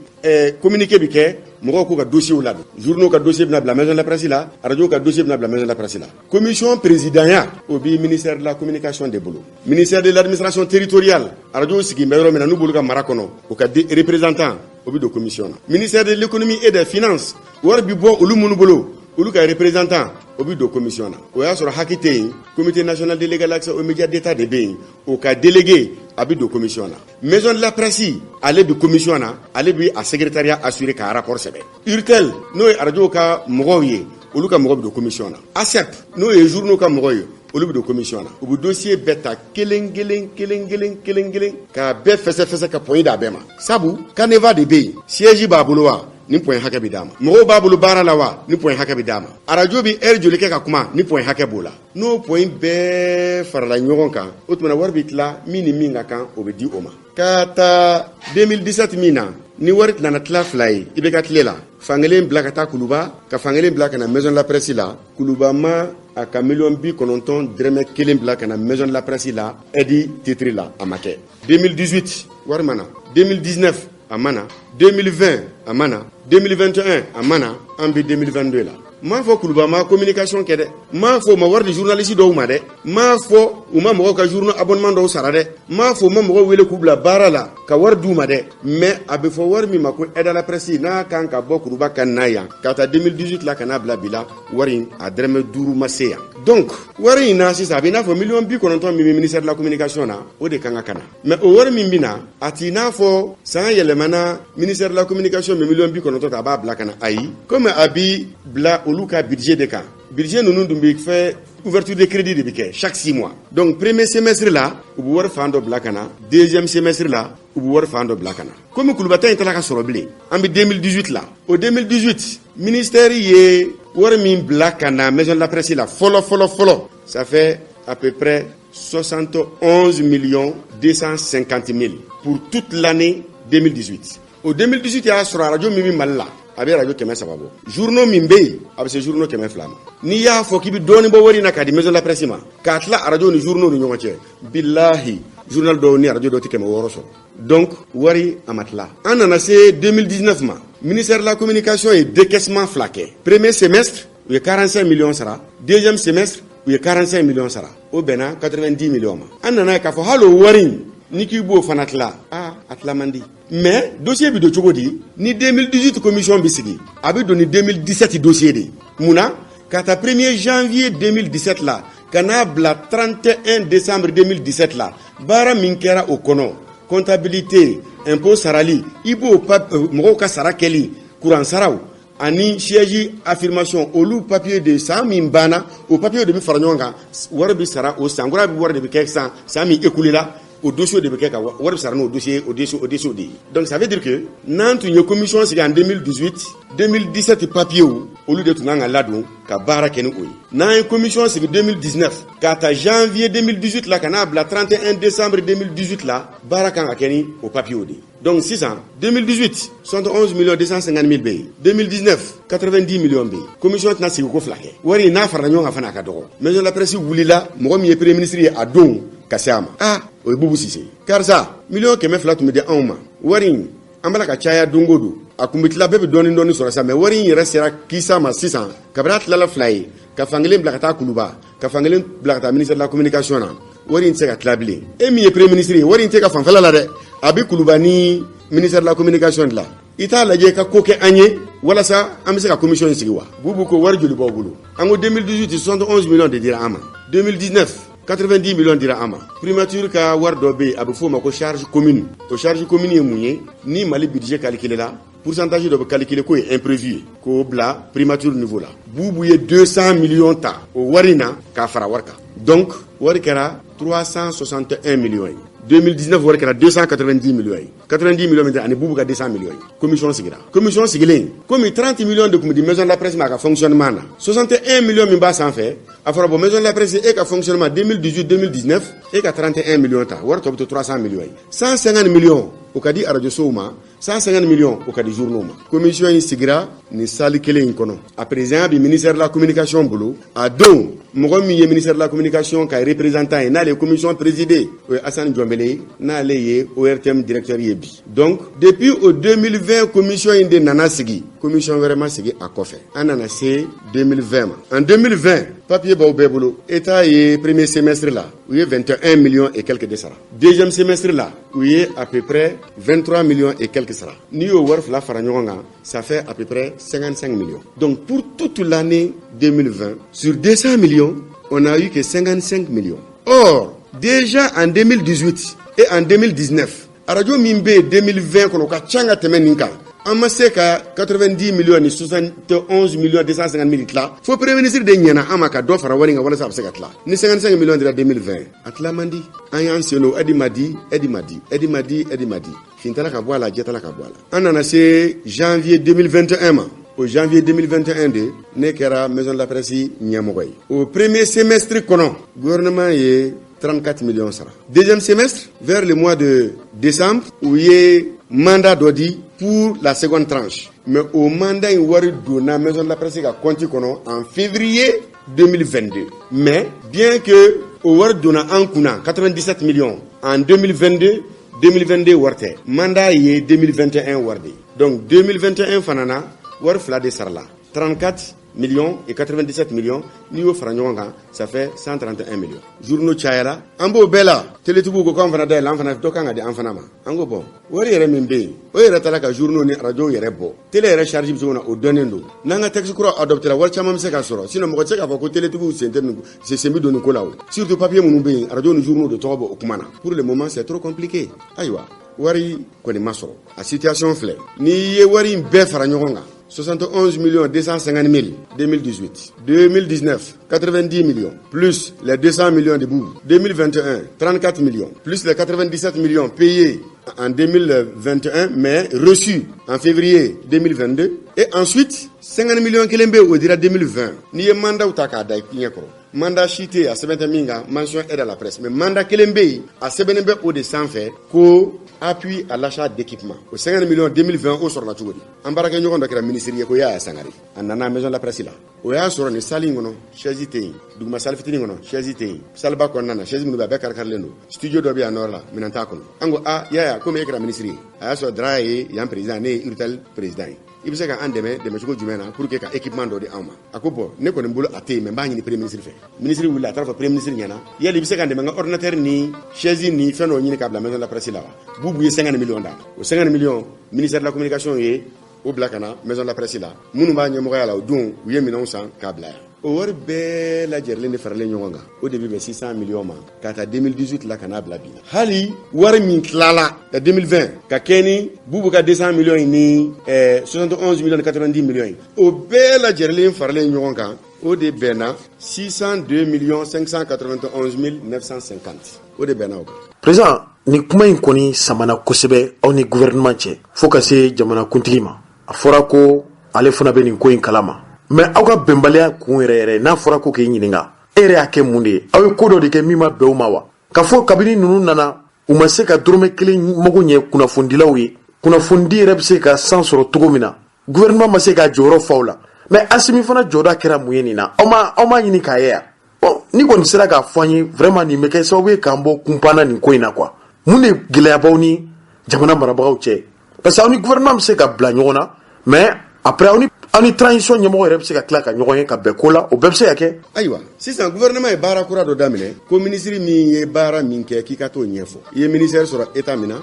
communiqué bɛ kɛ, mɔgɔw k'u ka dossier labɛn. Journaux ka dossier bɛna bila maison de la presse la, radio ka dossier bɛna bila maison de la presse la. Commission présidentya, o bi ministère de la communication de bolo. Ministère de l'administration territoriale, radio sigi bɛ yɔrɔ min na, n'u b'olu ka mara kɔnɔ, o ka représentant, o bɛ don commission na. Ministère de l'économie et des finances, wari bi bɔ olu minnu bolo, olu ka représentant, o bɛ don commission na. O y'a sɔrɔ HAC tɛ yen, comité national de l'égal accès aux médias d'État de bɛ yen, o ka délégué, a bɛ don commission na. Maison de la presse, ale bɛ commission na, ale bɛ a secrétariat assuré ka rapport sɛbɛn. URTEL, n'o ye radio ka mɔgɔw ye, olu ka mɔgɔ bɛ don commission na. ASEP, n'o ye journaux ka mɔgɔw ye, olu bɛ don commission na. U bɛ dossier bɛɛ ta kelen kelen kelen kelen kelen kelen k'a bɛɛ fɛsɛfɛsɛ ka point d'a bɛɛ ma, sabu canevas de bɛ yen. Siège b'a bolo wa, ni point hakɛ bɛ d'a ma. Mɔgɔw b'a bolo baara la wa, ni point hakɛ bɛ d'a ma. Arajo bɛ heure joli kɛ ka kuma, ni point hakɛ b'o la. N'o point bɛɛ farala ɲɔgɔn kan, o tuma wari bɛ tila, min ni min ka kan, o bɛ di o ma. Ka taa 2017 min na, ni wari nana tila fila ye, i bɛ ka tile la fankelen bila ka taa Kuluba, ka fankelen bila ka na maison de la presse la. Kuluba ma a ka miliyɔn 90 dɔrɔmɛ kelen bila ka na maison de la presse la aide titre la, a ma kɛ. 2018, wari ma na. 2019, a ma na. 2020, a ma na. 2021, a ma na. An bɛ 2022 la. N m'a fɔ Kuluba ma communication kɛ dɛ, n m'a fɔ u ma wari di journaliste dɔw ma dɛ, n m'a fɔ u ma mɔgɔw ka journaux abonnement dɔw sara dɛ, n m'a fɔ u ma mɔgɔw wele k'u bila baara la ka wari d'u ma dɛ. Mais a bɛ fɔ wari min ma ko aide à la presse, n'a kan ka bɔ Kuluba ka na yan, ka taa 2018 la ka n'a bila bi la, wari in a dɔrɔmɛ 5 ma se yan. Donc wari in na sisan, a bɛ i n'a fɔ miliyɔn 90 min bɛ ministère de la communication na, o de kan ka na. Mais o wari min bɛ na, a t'i n'a fɔ san yɛlɛmana, ministère de la communication bɛ miliyɔn 90 ta, a b'a bila ka na. Ayi, komi a bi bila olu ka budget de kan, budget ninnu dun bɛ fɛ ouverture de crédit de bɛ kɛ chaque 6 mois. Donc premier semestre la, u bɛ wari fan dɔ bila ka na, deuxième semestre la, u bɛ wari fan dɔ bila ka na. Komi Kulubata in taara ka sɔrɔ bilen, an bɛ 2018 la. O 2018, ministère ye wari min bila ka na maison de la presse la fɔlɔ fɔlɔ fɔlɔ, ça fait à peu près 71 millions 250 mille pour toute l'année 2018. O 2018 y'a sɔrɔ arajo min bɛ Mali la, a bɛ arajo 300 bɔ. Journaux min bɛ yen, a bɛ se journaux 200 ma. N'i y'a fɔ k'i bɛ dɔɔnin bɔ wari in na k'a di maison de la presse ma, k'a tila arajo ni journaux ni ɲɔgɔn cɛ, bilahi, journal dɔw ni arajo dɔw tɛ 600 sɔrɔ. Donc wari a ma tila. An nana se 2019 ma, ministère de la communication ye décaissement fila kɛ. Premier semestre, u ye 45 millions sara, deuxième semestre, u ye 45 millions sara, o bɛnna 90 millions ma. An nana ye k'a fɔ hali o wari in, ni k'i b'o fana tila, aa, a tila man di. Mais dossier bɛ don cogo di? Ni 2018 commission bɛ sigi, a bɛ don ni 2017 dossier de ye. Mun na? Ka taa 1er janvier 2017 la ka n'a bila 31 décembre 2017 la, baara min kɛra o kɔnɔ, comptabilité, impôt sarali, i b'o mɔgɔw ka sara kɛli, courant saraw ani siège affirmation, olu papier de san min banna, o papier de bɛ fara ɲɔgɔn kan, wari bɛ sara o san kura bɛ, wari de bɛ kɛ san san min écoulé la, o dossier de bɛ kɛ ka wari bɛ sara n'o dossier, o dossier de ye. Donc ça veut dire que n'an tun ye commission sigi en 2018, 2017 papier Olu de tun kan ka ladon ka baara kɛ ni o ye. N'an ye commission sigi 2019, k'a ta janvier 2018 la ka n'a bila 31 décembre 2018 la, baara kan ka kɛ ni o papiyew de ye. Donc sisan, 2018, 71 millions 250 mille bɛ yen, 2019, 90 millions bɛ yen. Commission tɛna sigi ko fila kɛ. Wari in n'a farala ɲɔgɔn kan fana, a ka dɔgɔ. Maison de la presse wulila, mɔgɔ min ye premier ministre ye a don ka se a ma, ah, o ye Bubu Sise. Karisa, 200 miliyɔn tun bɛ di anw ma. Wari in, an b'a la ka caya don o don. A kun bɛ tila, bɛɛ bɛ dɔɔni dɔɔni sɔrɔ sa, mais wari in yɛrɛ sera kisa ma sisan. Kabini a tilala fila ye, ka fankelen bila ka taa Kuluba, ka fankelen bila ka taa ministère de la communication na, wari in tɛ se ka tila bilen. E min ye premier ministre ye, wari in tɛ ka fanfɛla la dɛ, a bɛ Kuluba ni ministère de la communication de la. I t'a lajɛ ka ko kɛ an ye walasa an bɛ se ka commission in sigi wa? Bubu ko wari joli b'aw bolo? An ko 2018, 71 millions de dira an ma, 2019, 90 millions dira an ma. Primature ka wari dɔ bɛ yen, a bɛ f'o ma ko charge commune. O charge commune ye mun ye? Ni Mali budget calculé la, pourcentage dɔ bɛ calculé k'o ye imprévu ye, k'o bila primature niveau la. Bubu ye 200 millions ta o wari in na k'a fara wari kan. Donc wari kɛra 361 millions ye. 2019 wari kɛra 290 millions ye. 90 millions min ani Bubu ka 200 millions ye. Commission sigira. Commission sigilen, komi 30 millions de tun bɛ di maison de la presse ma a ka fonctionnement na, 61 millions min b'a sanfɛ, a fɔra bon, maison de la presse, e ka fonctionnement 2018 2019, e ka 31 millions ta, wari tɔ bɛ to 300 millions ye. 150 millions, o ka di radio sow ma, 150 millions, o ka di journaux ma. Commission in sigira nin salle kelen in kɔnɔ. A président bi ministère de la communication bolo. A don, mɔgɔ min ye ministère de la communication ka représentant ye, n'ale ye commission présidé, o ye Asani Jɔnbele ye, n'ale ye ORTM directeur ye bi. Donc depuis o 2020, commission in de nana sigi, commission wɛrɛ ma sigi a kɔfɛ. An nana se 2020 ma. En 2020, papier b'aw bɛɛ bolo, état ye premier semestre la, u ye 21 millions et quelques de sara. Deuxième semestre la, u ye à peu près 23 millions et quelques sara. N'i y'o wari fila fara ɲɔgɔn kan, ça fait à peu près 55 millions. Donc pour toute l'année 2020, sur 200 millions, on n'a eu que 55 millions. Or déjà en 2018 et en 2019, arajo min bɛ yen 2020 kɔnɔ, o ka ca ka tɛmɛ nin kan, an ma se ka 90 millions ni 71 millions 250 mille tila, fo premier ministre de ɲɛna an ma ka dɔ fara wari kan walasa a bɛ se ka tila. Ni 55 millions dira 2020, a tila man di. An y'an sen don, aide ma di, aide ma di, aide ma di, aide ma di, fintala ka bɔ a la, jɛtala ka bɔ a la. An nana se janvier 2021 ma. O janvier 2021 de, ne kɛra maison de la presse ɲɛmɔgɔ ye. O premier semestre kɔnɔ, gouvernement ye 34 millions sara. Deuxième semestre, vers le mois de décembre, u ye mandat dɔ di pour la seconde tranche, mais o mandat in wari donna maison de la presse ka compte kɔnɔ en février 2022. Mais bien que o wari donna an kunna, 97 millions en 2022, 2022 wari tɛ, mandat ye 2021 wari de ye. Donc 2021 fana na, wari fila de sarala, 34 millions et 97 millions. N'i y'o fara ɲɔgɔn kan, ça fait 131 millions. Journaux cayara, an b'o bɛɛ la. Télétigiw ko k'an fana dayɛlɛ, an fana dɔ kan ka di an fana ma. An ko bon, wari yɛrɛ min bɛ yen, o yɛrɛ taara ka journaux ni radio yɛrɛ bɔ. Télé yɛrɛ charge bɛ se na, o dɔnnen don. N'an ka texte kura adopté la, wari caman bɛ se ka sɔrɔ. Sinon mɔgɔ tɛ se k'a fɔ ko télétigiw sen tɛ nin, sen bɛ don nin ko la. O surtout papier minnu bɛ yen, radio ni journaux de tɔgɔ bɔ o kuma na. Pour le moment, c'est trop compliqué. Ayiwa, wari kɔni ma sɔrɔ. A situation filɛ, n'i ye wari in bɛɛ fara ɲɔgɔn kan, 71 millions 250 000 2018, 2019, 90 millions, plus les 200 millions de Boubou, 2021, 34 millions, plus les 97 millions payés en 2021 mais reçus en février 2022, et ensuite 50 millions kelen bɛ, o dira 2020. N'i ye mandat ta k'a da i ɲɛ kɔrɔ, mandat si tɛ yen a sɛbɛn tɛ min kan mention aide à la presse, mais mandat kelen bɛ yen, a sɛbɛnnen bɛ o de sanfɛ ko appui à l'achat d'équipement. O 50 millions 2020, o sɔrɔla cogo di? An baarakɛɲɔgɔn dɔ kɛra ministre ye ko Yaya Sangare. A nana maison de la presse la, o y'a sɔrɔ nin salle in kɔnɔ, chaise tɛ yen. Duguma salle fitinin kɔnɔ, chaise tɛ yen. Salle ba kɔnɔna na, chaise minnu bɛ, a bɛɛ kari-karilen don. Studio dɔ bɛ yan nɔ la, minɛn t'a kɔnɔ. An ko a Yaya, komi e kɛra ministre ye, a y'a sɔrɔ Dara ye yan président, ne ye URTEL président ye, i bɛ se ka an dɛmɛ dɛmɛ cogo jumɛn na pour que ka équipement dɔ di anw ma? A ko bon, ne kɔni bolo a tɛ yen, mais n b'a ɲini premier ministre fɛ. Ministre wulila, a taara fɔ premier ministre ɲɛna: yali i bɛ se ka dɛmɛ n ka ordinateur ni chaise ni fɛn dɔw ɲini k'a bila maison de la presse la wa? Bubu ye 50 millions d'a ma. O 50 millions, ministère de la communication ye o bila ka na maison de la presse la. Minnu b'a ɲɛmɔgɔya la, o don u ye minɛnw san k'a bila yan. O wari bɛɛ lajɛlen de faralen ɲɔgɔn kan, o de bɛ bɛn 600 millions ma, k'a ta 2018 la ka n'a bila bi la. Hali wari min tilala 2020 ka kɛ ni Bubu ka 200 millions in ni 71 millions ni 90 millions ye, o bɛɛ lajɛlen faralen ɲɔgɔn kan, o de bɛnna 602 millions 591 950, o de bɛnna o kan. Président, nin kuma in kɔni samana kosɛbɛ aw ni gouvernement cɛ, fo ka se jamanakuntigi ma. A fɔra ko ale fana bɛ nin ko in kalama. Mais aw ka bɛnbaliya kun yɛrɛ yɛrɛ, n'a fɔra ko k'i ɲininka, e yɛrɛ y'a kɛ mun de ye? Aw ye ko dɔ de kɛ min ma bɛn u ma wa? Ka fɔ kabini ninnu nana, u ma se ka dɔrɔmɛ kelen mago ɲɛ kunnafonidilaw ye, kunnafonidi yɛrɛ bɛ se ka san sɔrɔ cogo min na, gouvernement ma se k'a jɔyɔrɔ fa o la. Mais Asimi fana jɔda kɛra mun ye nin na? Aw ma ɲini k'a ye yan? Bon, ni kɔni sera k'a fɔ an ye, vraiment nin bɛ kɛ sababu ye k'an bɔ kunpanna nin ko in na quoi. Mun de gɛlɛya b'aw ni jamana marabagaw cɛ? Parce que aw ni gouvernement bɛ se ka bila ɲɔgɔn na, mais après aw ni transition ɲɛmɔgɔ yɛrɛ bɛ se ka tila ka ɲɔgɔn ye ka bɛn ko la, o bɛɛ bɛ se ka kɛ. Ayiwa, sisan gouvernement ye baara kura dɔ daminɛ ko minisiri min ye baara min kɛ, k'i ka t'o ɲɛfɔ. I ye ministère sɔrɔ état min na,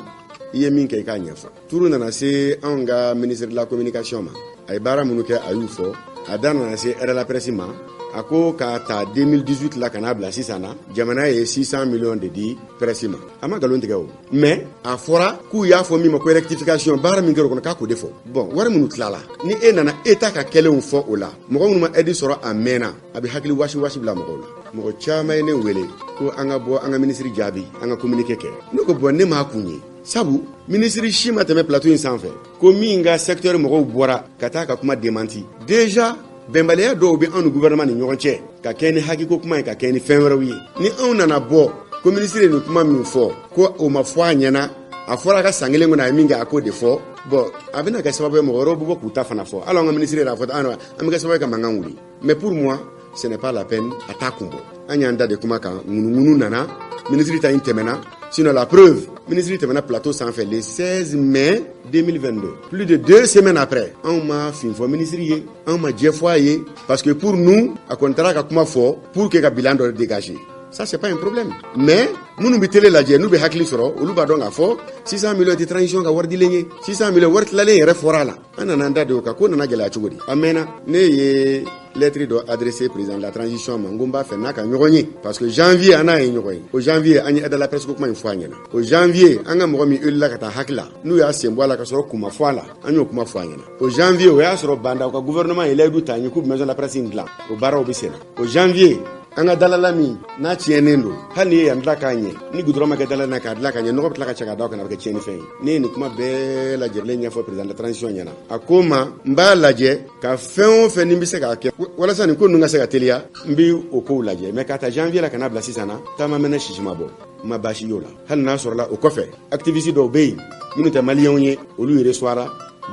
i ye min kɛ, i k'a ɲɛfɔ. Turu nana se anw ka ministre de la communication ma. A ye baara minnu kɛ, a y'u fɔ. A da nana se aide à la presse ma. A ko k'a ta 2018 la ka n'a bila sisan na, jamana ye 600 millions de di presse ma. A ma nkalon tigɛ o, mais a fɔra k'u y'a fɔ min ma ko rectification. Baara min kɛra o kɔnɔ, k'a k'o de fɔ. Bon, wari minnu tilala, ni e nana état ka kɛlenw fɔ o la, mɔgɔ minnu ma aide sɔrɔ a mɛnna, a bɛ hakili wasi wasi bila mɔgɔw la. Mɔgɔ caman ye ne wele ko an ka bɔ, an ka minisiri jaabi, an ka communiqué kɛ. Ne ko bon, ne m'a kun ye, sabu minisiri si ma tɛmɛ plateau in sanfɛ ko min ka secteur mɔgɔw bɔra ka taa ka kuma démenti. Déjà bɛnbaliya dɔw bɛ anw ni gouvernement ni ɲɔgɔn cɛ, ka kɛ ni hakiko kuma ye, ka kɛ ni fɛn wɛrɛw ye. Ni anw nana bɔ ko minisiri ye nin kuma min fɔ, ko o ma fɔ a ɲɛna, a fɔra a ka san kelen kɔnɔ a ye min kɛ, a k'o de fɔ. Bon, a bɛna kɛ sababu ye mɔgɔ wɛrɛw bɛ bɔ k'u ta fana fɔ. Hali an ka minisiri yɛrɛ a fɔ an bɛ kɛ sababu ye ka mankan wuli. Mais pour moi, ce n'est pas la peine, a t'a kun bɔ. An y'an da de kuma kan, ŋunuŋunu nana, minisiri ta in tɛmɛna. Sinon, la preuve, minisiri tɛmɛna plateau sanfɛ le 16 mai 2022, plus de 2 semaines après. Anw ma fin fɔ minisiri ye, anw ma jɛ fɔ a ye, parce que pour nous, a kɔni taara ka kuma fɔ pour que ka bilan dɔ dégager. Ça, c'est pas un problème. Mais minnu bɛ télé lajɛ, n'u bɛ hakili sɔrɔ, olu b'a dɔn k'a fɔ 600 millions tɛ transition ka wari dilen ye. 600 millions wari tilalen yɛrɛ fɔra a la. An nana an da de o kan ko nana gɛlɛya cogo di. A mɛnna, ne ye lettre dɔ adressé président de la transition ma, n ko n b'a fɛ n'a ka ɲɔgɔn ye, parce que janvier an n'a ye ɲɔgɔn ye. O janvier, an ye aide à la presse ko kuma in fɔ a ɲɛna. O janvier, an ka mɔgɔ min élula ka taa HAC la, n'u y'a sen bɔ a la ka sɔrɔ kun ma fɔ a la, an y'o kuma fɔ a ɲɛna. O janvier, o y'a sɔrɔ Bah N'Daw ka gouvernement ye layidu ta an ye k'u bɛ maison de la presse in dilan, o baaraw bɛ sen na. O janvier, an ka dalala min n'a tiɲɛnen don, hali n'i ye yan dilan k'a ɲɛ, ni goudron ma kɛ dala na k'a dilan ka ɲɛ, nɔgɔ bɛ tila ka cɛ ka da o kan, a bɛ kɛ tiɲɛnifɛn ye. Ne ye nin kuma bɛɛ lajɛlen ɲɛfɔ président de la transition ɲɛna. A ko n ma, n b'a lajɛ ka fɛn o fɛn ni n bɛ se k'a kɛ walasa nin ko ninnu ka se ka teliya, n bɛ o kow lajɛ. Mais k'a ta janvier la ka n'a bila sisan na, taama mɛnɛ sisi ma bɔ, n ma baasi y'o la. Hali n'a sɔrɔla o kɔfɛ, activiste dɔw bɛ yen minnu tɛ maliyɛnw ye, olu reçoira,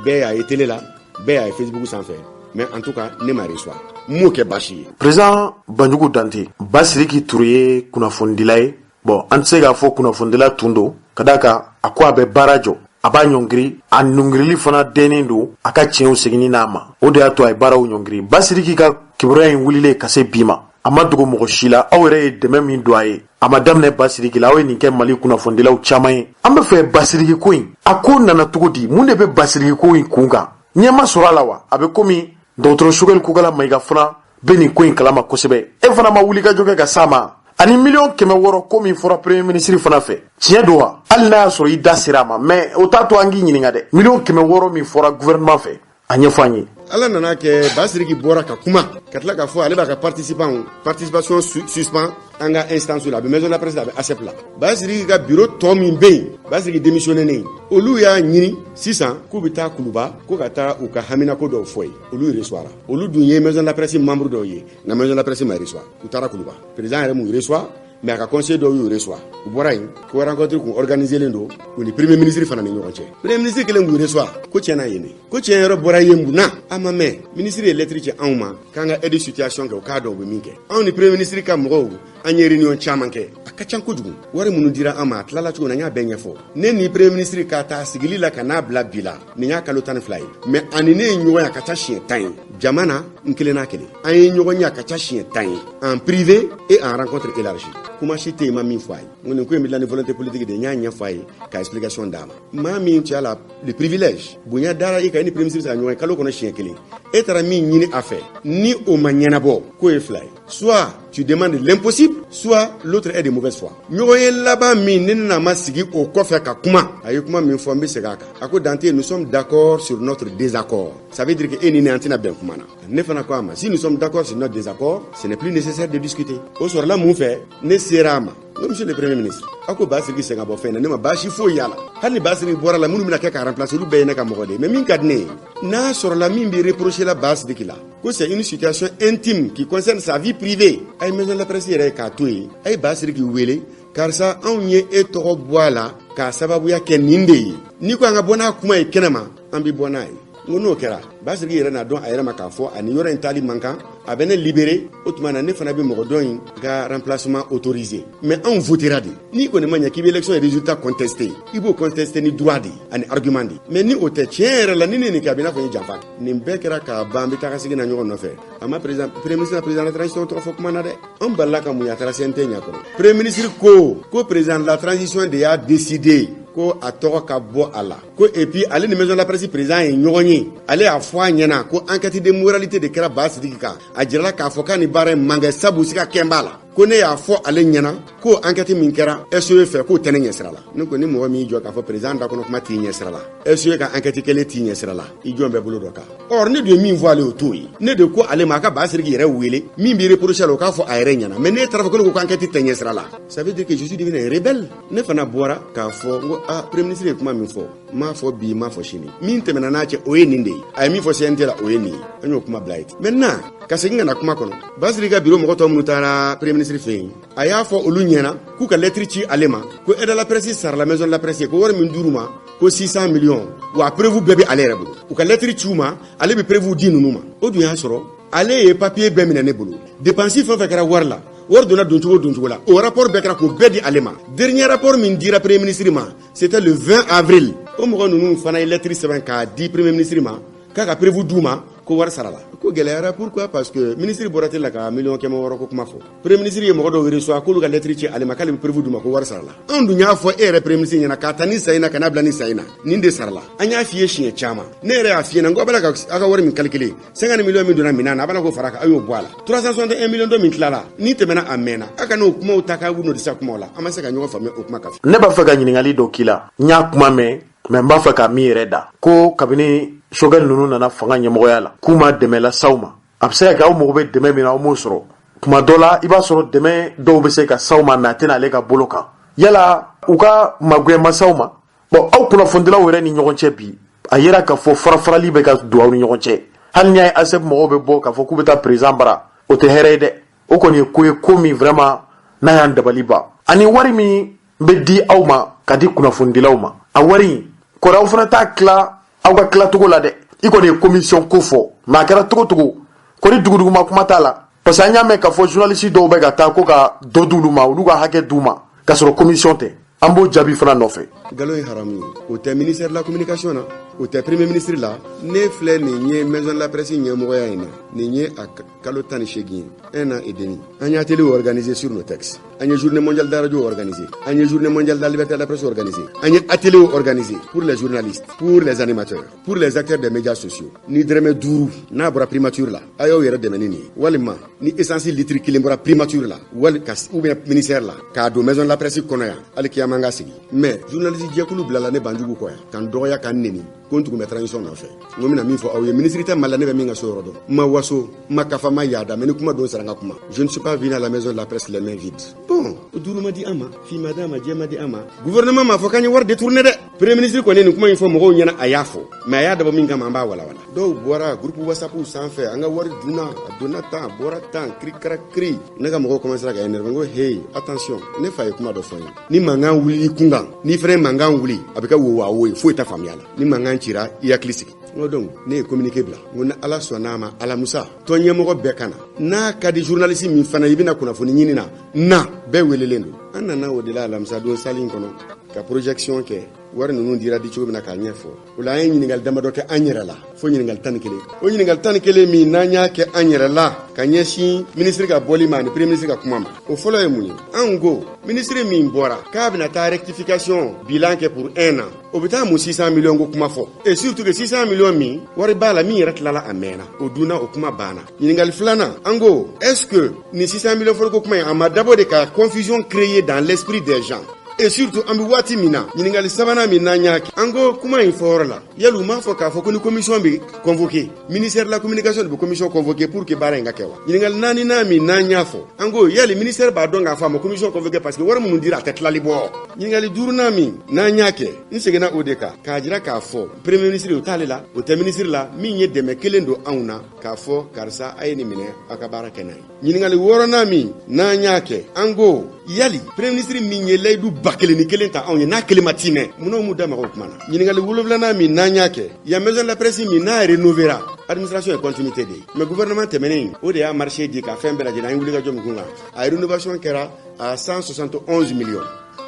bɛɛ y'a ye télé la, bɛɛ y'a ye Facebook sanfɛ. Mais en tout cas, ne ma reçoit, n m'o kɛ baasi ye. Président Banjugu Dante, Basiriki Ture ye kunnafonidila ye. Bon, an tɛ se k'a fɔ kunnafonidila tun don, ka d'a kan a ko a bɛ baara jɔ, a b'a ɲɔngiri, a ɲɔngirili fana dennen don a ka tiɲɛw seginni n'a ma. O de y'a to a ye baaraw ɲɔngiri. Basiriki ka kibaruya in wulilen ka se bi ma, a ma dogo mɔgɔ si la. Aw yɛrɛ ye dɛmɛ min don a ye, a ma daminɛ Basiriki la. Aw ye nin kɛ Mali kunnafonidilaw caman ye. An bɛ fɛ Basiriki ko in, a ko nana cogo di? Mun de bɛ Basiriki ko in kun kan? Ɲɛ ma sɔrɔ a la wa? A bɛ komi dɔgɔtɔrɔ Choguel Kokalla Maïga fana bɛ nin ko in kalama kosɛbɛ. E fana ma wuli ka jɔ kɛ ka s'a ma? Ani miliyɔn 600 ko min fɔra premier ministre fana fɛ, tiɲɛ don wa? Hali n'a y'a sɔrɔ i da sera a ma, mais o t'a to an k'i ɲininka dɛ. Miliyɔn 600 min fɔra gouvernement fɛ, a ɲɛfɔ an ye. Ala nana kɛ, Basiriki bɔra ka kuma ka tila k'a fɔ ale b'a ka participant participation suspend an ka instance la. A bɛ maison de la presse la, a bɛ ASEP la. Basiriki ka bureau tɔ min bɛ yen, Basiriki démissionné nen, olu y'a ɲini sisan k'u bɛ taa Kuluba ko ka taa u ka haminako dɔw fɔ ye. Olu reçoira. Olu dun ye maison de la presse membre dɔw ye, nka maison de la presse ma reçoit. U taara Kuluba, président yɛrɛ m'u reçoit, mais a ka conseiller dɔw y'u reçoit. U bɔra yen ko rencontre kun organisé len don u ni premier ministre fana ni ɲɔgɔn cɛ. Premier ministre kelen k'u reçoit ko tiɲɛna yen de, ko tiɲɛ yɔrɔ bɔra yen mun na, a ma mɛn, ministre ye lettre ci anw ma k'an ka aide situation kɛ, u k'a dɔn u bɛ min kɛ. Anw ni premier ministre ka mɔgɔw, an ye réunion caman kɛ, a ka ca kojugu. Wari minnu dira an ma, a tilala cogo min na, n y'a bɛɛ ɲɛfɔ. Ne ni premier ministre ka taa sigili la ka n'a bila bi la, nin y'a kalo 12 ye. Mais ani ne ye ɲɔgɔn ye, a ka ca siɲɛ 10 ye jama na, n kelen n'a kelen, an ye ɲɔgɔn ye, a ka ca siɲɛ 10 ye en privé et en rencontre élargie. Kuma si tɛ yen ma min fɔ a ye. N ko nin ko in bɛ dilan ni volonté politique de ye. N y'a ɲɛfɔ a ye ka explication d'a ma. Maa min tu as la le privilège, bonya dara i kan, i ni premier ministre bɛ se ka ɲɔgɔn ye kalo kɔnɔ siɲɛ kelen, e taara min ɲini a fɛ, ni o ma ɲɛnabɔ, k'o ye fila ye: soit tu demandes l'impossible, soit l'autre est de mauvaise foi. Ɲɔgɔn ye laban min ni ne n'a ma sigi o kɔfɛ ka kuma, a ye kuma min fɔ, n bɛ segin a kan. A ko: "Dante, nous sommes d'accord sur notre désaccord." Ça veut dire que e ni ne, an tɛna bɛn kuma na. Ne fana ko a ma: "Si nous sommes d'accord sur notre désaccord, ce n'est plus nécessaire de discuter." O sɔrɔla mun fɛ? Ne sera a ma. N ko, monsieur le premier ministre, aw ko Basiriki sen ka bɔ fɛn na, ne ma baasi foyi y'a la. Hali ni Basiriki bɔra la, minnu bɛna kɛ k'a remplacer, olu bɛɛ ye ne ka mɔgɔ de ye. Mais min ka di ne ye, n'a sɔrɔla min bɛ reprocher la Basiriki la, ko c'est une situation intime qui concerne sa vie privée, a ye maison de la presse yɛrɛ ye k'a to yen, a ye Basiriki wele: karisa, anw ye e tɔgɔ bɔ a la k'a sababuya kɛ nin de ye. N'i ko an ka bɔ n'a kuma ye kɛnɛma, an bɛ bɔ n'a ye. N ko n'o kɛra, Basiriki yɛrɛ n'a dɔn a yɛrɛ ma k'a fɔ ani yɔrɔ in taali man kan, a bɛ ne libéré. O tuma na, ne fana bɛ mɔgɔ dɔ in ka remplacement autorisé. Mais anw votera de. N'i kɔni ma ɲɛ k'i bɛ élection résultat contesté, i b'o contesté ni droit de ani argument de. Mais ni o tɛ, tiɲɛ yɛrɛ la, ni ne nin kɛ, a bɛ i n'a fɔ n ye janfa. Nin bɛɛ kɛra k'a ban, an bɛ taa ka segin na ɲɔgɔn nɔfɛ. A ma président, premier ministre, président de la transition tɔgɔ fɔ kuma na dɛ. An balila ka mun ye? A taara CNT ɲɛkɔrɔ. Premier ministre ko président de la transition de y'a décidé ko a tɔgɔ ka bɔ a la, ko et puis ale ni maison de la presse président ye ɲɔgɔn ye, ale y'a fɔ a ɲɛna ko enquête de moralité de kɛra Basidiki kan. A jirala k'a fɔ k'a ni baara in man kɛ, sabu siga kɛn b'a la. Ko ne y'a fɔ ale ɲɛna ko enquête min kɛra SE fɛ, k'o tɛ ne ɲɛsira la. Ne ko ni mɔgɔ min y'i jɔ k'a fɔ président da kɔnɔ kuma t'i ɲɛsira la, SE ka enquête kɛlen t'i ɲɛsira la, i jɔn bɛɛ bolo dɔ kan. Or ne de ye min fɔ ale, o t'o ye. Ne de ko ale ma a ka Basiriki yɛrɛ wele, min b'i reprocher la, o k'a fɔ a yɛrɛ ɲɛna. Mais ne taara fɔ ko ne ko ko enquête tɛ ɲɛsira la, ça veut dire que je suis devenu un rebelle. Ne fana bɔra k'a fɔ n ko ah, premier ministre ye kuma min fɔ, n m'a fɔ bi, n m'a fɔ sini. Min tɛmɛna n'a cɛ, o ye nin de ye. A ye min fɔ CNT la, o ye nin ye. An y'o kuma bila ye ten. Maintenant, ka segin ka na kuma kɔnɔ, Basiriki ka bureau mɔgɔ tɔ minnu taara premier ministre fɛ yen, a y'a fɔ olu ɲɛna k'u ka lettre ci ale ma ko aide à la presse sarala maison de la presse, ko wari min dir'u ma, ko 600 millions, wa preuve bɛɛ bɛ ale yɛrɛ bolo. U ka lettre ci u ma, ale bɛ preuve di ninnu ma. O dun y'a sɔrɔ ale ye papier bɛɛ minɛ ne bolo. Dépense fɛn fɛn kɛra wari la, wari donna doncogo doncogo la, o rapport bɛɛ kɛra k'o bɛɛ di ale ma. Dernier rapport min dira premier ministre ma, c'était le 20 avril. O mɔgɔ ninnu fana ye lettre sɛbɛn k'a di premier ministre ma k'a ka preuve d'u ma ko wari sara la. Ko gɛlɛyara. Pourquoi? Parce que ministre bɔra télé la ka miliyɔn 600 ko kuma fɔ. Premier ministre ye mɔgɔ dɔw reçoit k'olu ka lettre ci ale ma, k'ale bɛ preuve d'u ma ko wari sara la. Anw dun y'a fɔ e yɛrɛ premier ministre ɲɛna k'a ta ni san in na ka n'a bila ni san in na, nin de sara la. An y'a f'i ye siɲɛ caman. Ne yɛrɛ y'a f'i ɲɛna n ko a b'a la ka aw ka wari min calculer, 50 millions min donna minɛn na, a b'a la k'o fara kan, a y'o bɔ a la. 361 millions dɔ min tilala ni tɛmɛna, a mɛnna. A ka n'o kumaw ta k'a wuli sa kumaw la, an ma se ka ɲɔgɔn faamuya o kuma kan. Ne b'a fɛ ka ɲininkali dɔ k'i la. N y'a kuma mɛn, mais n b'a fɛ ka min yɛrɛ da ko kabini Choguel ninnu nana fanga ɲɛmɔgɔya la, k'u ma dɛmɛ las'aw ma. A bɛ se ka kɛ aw mago bɛ dɛmɛ min na, aw m'o sɔrɔ. Tuma dɔ la, i b'a sɔrɔ dɛmɛ dɔw bɛ se ka s'aw ma, mais a tɛna ale ka bolo kan. Yala u ka magoya ma s'aw ma? Bon, aw kunnafonidilaw yɛrɛ ni ɲɔgɔn cɛ bi, a yera k'a fɔ fara-farali bɛ ka don aw ni ɲɔgɔn cɛ. Hali n'i y'a ye ASEP mɔgɔw bɛ bɔ k'a fɔ k'u bɛ taa président bara, o tɛ hɛrɛ ye dɛ. O kɔni ye ko ye, ko min vraiment n'a y'an dabali ban. Ani wari min bɛ di aw ma ka di kunnafonidilaw ma, a wari in kɔrɔ, aw fana t'a tila aw ka tilacogo la dɛ. I kɔni ye commission ko fɔ, mais a kɛra cogo cogo kɔni, duguduguma kuma t'a la, parce que an y'a mɛn k'a fɔ journaliste dɔw bɛ ka taa ko ka dɔ d'olu ma, olu ka hakɛ d'u ma, k'a sɔrɔ commission tɛ. An b'o jaabi fana nɔfɛ. Nkalon ye haramu ye. O tɛ ministère de la communication na, o tɛ premier ministre la. Ne filɛ nin ye maison de la presse ɲɛmɔgɔya in na, nin ye a kalo 18 ye, un an et demi. An ye atelier organisé sur nos textes, an ye journée mondiale de la radio organisé, an ye journée mondiale de la liberté de la presse organisé, an ye atelier organisé pour les journalistes, pour les animateurs, pour les acteurs des médias sociaux. Ni dɛrɛmɛ 5 n'a bɔra primature la, a y'aw yɛrɛ dɛmɛ ni nin ye, walima ni essence litre 1 bɔra primature la wali ka ou bien ministère la k'a don maison de la presse kɔnɔ yan, hali kiyama an ka sigi. Mais journaliste jɛkulu bilala ne banjugu kɔ yan ka n dɔgɔya, ka n neni ko n tugun bɛ transition nɔfɛ. N ko n bɛna min fɔ aw ye, ministre tɛ Mali la ne bɛ min ka so yɔrɔ dɔn. N ma waso, n ma kafa, n ma yaada, mais ni kuma don sera, n ka kuma. Je ne suis pas venu à la maison de la presse les mains vides. Bon, 5 ma di an ma, fin ma di an ma, jɛ ma di an ma. Gouvernement m'a fɔ k'an ye wari détourné dɛ. Premier ministre kɔni ye nin kuma in fɔ mɔgɔw ɲɛna, a y'a fɔ, mais a y'a dabɔ min kama, an b'a walawala. Dɔw bɔra groupe WhatsApp sanfɛ, an ka wari dunna, a donna tan, a bɔra tan, kiri kara kiri. Ne ka mɔgɔw commencé ka énerver. N ko hey, attention. Ne fa ye kuma dɔ fɔ n ye: ni mankan wulili kun kan, n'i fɛnɛ ye mankan wuli, a bɛ kɛ wo wa wo ye, foyi t'a faamuya la. Ni mankan cira, i hakili sigi. N ko donc ne ye communiqué bila, n ko ni Ala sɔnn'a ma, alamusa tɔn ɲɛmɔgɔ bɛɛ ka na. N'a ka di journaliste min fana, i bɛna kunnafoni ɲini na na, bɛɛ welelen don. An nana o de la alamisa don salle in kɔnɔ ka projection kɛ, wari ninnu dira di cogo min na k'a ɲɛfɔ. O la, an ye ɲininkali damadɔ kɛ an yɛrɛ la, fo ɲininkali 11. O ɲininkali 11 min n'an y'a kɛ an yɛrɛ la ka ɲɛsin minisiri ka bɔli ma ani premier ministre ka kuma ma, o fɔlɔ ye mun ye? An ko minisiri min bɔra k'a bɛna taa rectification bilan kɛ pour un an, o bɛ taa mun 600 millions ko kuma fɔ? Et surtout que 600 millions min wari b'a la, min yɛrɛ tilala a mɛnna, o dunna, o kuma banna. Ɲininkali filanan, an ko est ce que nin 600 millions fɔli ko kuma in, a ma dabɔ de ka confusion créer dans l'esprit des gens, et surtout an bɛ waati min na? Ɲininkali sabanan min n'an y'a kɛ An ko kuma in fɔyɔrɔ la, yali u m'a fɔ k'a fɔ ko ni commission bɛ convoqué, ministère de la communication de bɛ commission convoqué pour que baara in ka kɛ wa? Ɲininkali naaninan min n'an y'a fɔ, an ko yali ministère b'a dɔn k'a fɔ a ma commission convoqué, parce que wari minnu dira, a tɛ tilali bɔ? Ɲininkali duurunan min n'an y'a kɛ, n seginna o de kan k'a jira k'a fɔ premier ministre, o t'ale la, o tɛ ministre la min ye dɛmɛ kelen don anw na k'a fɔ karisa, a ye nin minɛ, aw ka baara kɛ n'a ye. Ɲininkali wɔɔrɔnan min n'an y'a kɛ, an ko yali premier ministre min ye layidu 1001 ta anw ye, n'a kelen ma timɛ, munna m'u da maga o kuma na? Ɲininkali wolonfilanan min n'an y'a kɛ, yan maison de la presse min n'a rénovéra, administration ye continuité de ye, mais gouvernement tɛmɛnen, o de y'a marché di ka fɛn bɛɛ lajɛlen. An ye wulikajɔ min kun kan, a rénovation kɛra à 171 millions.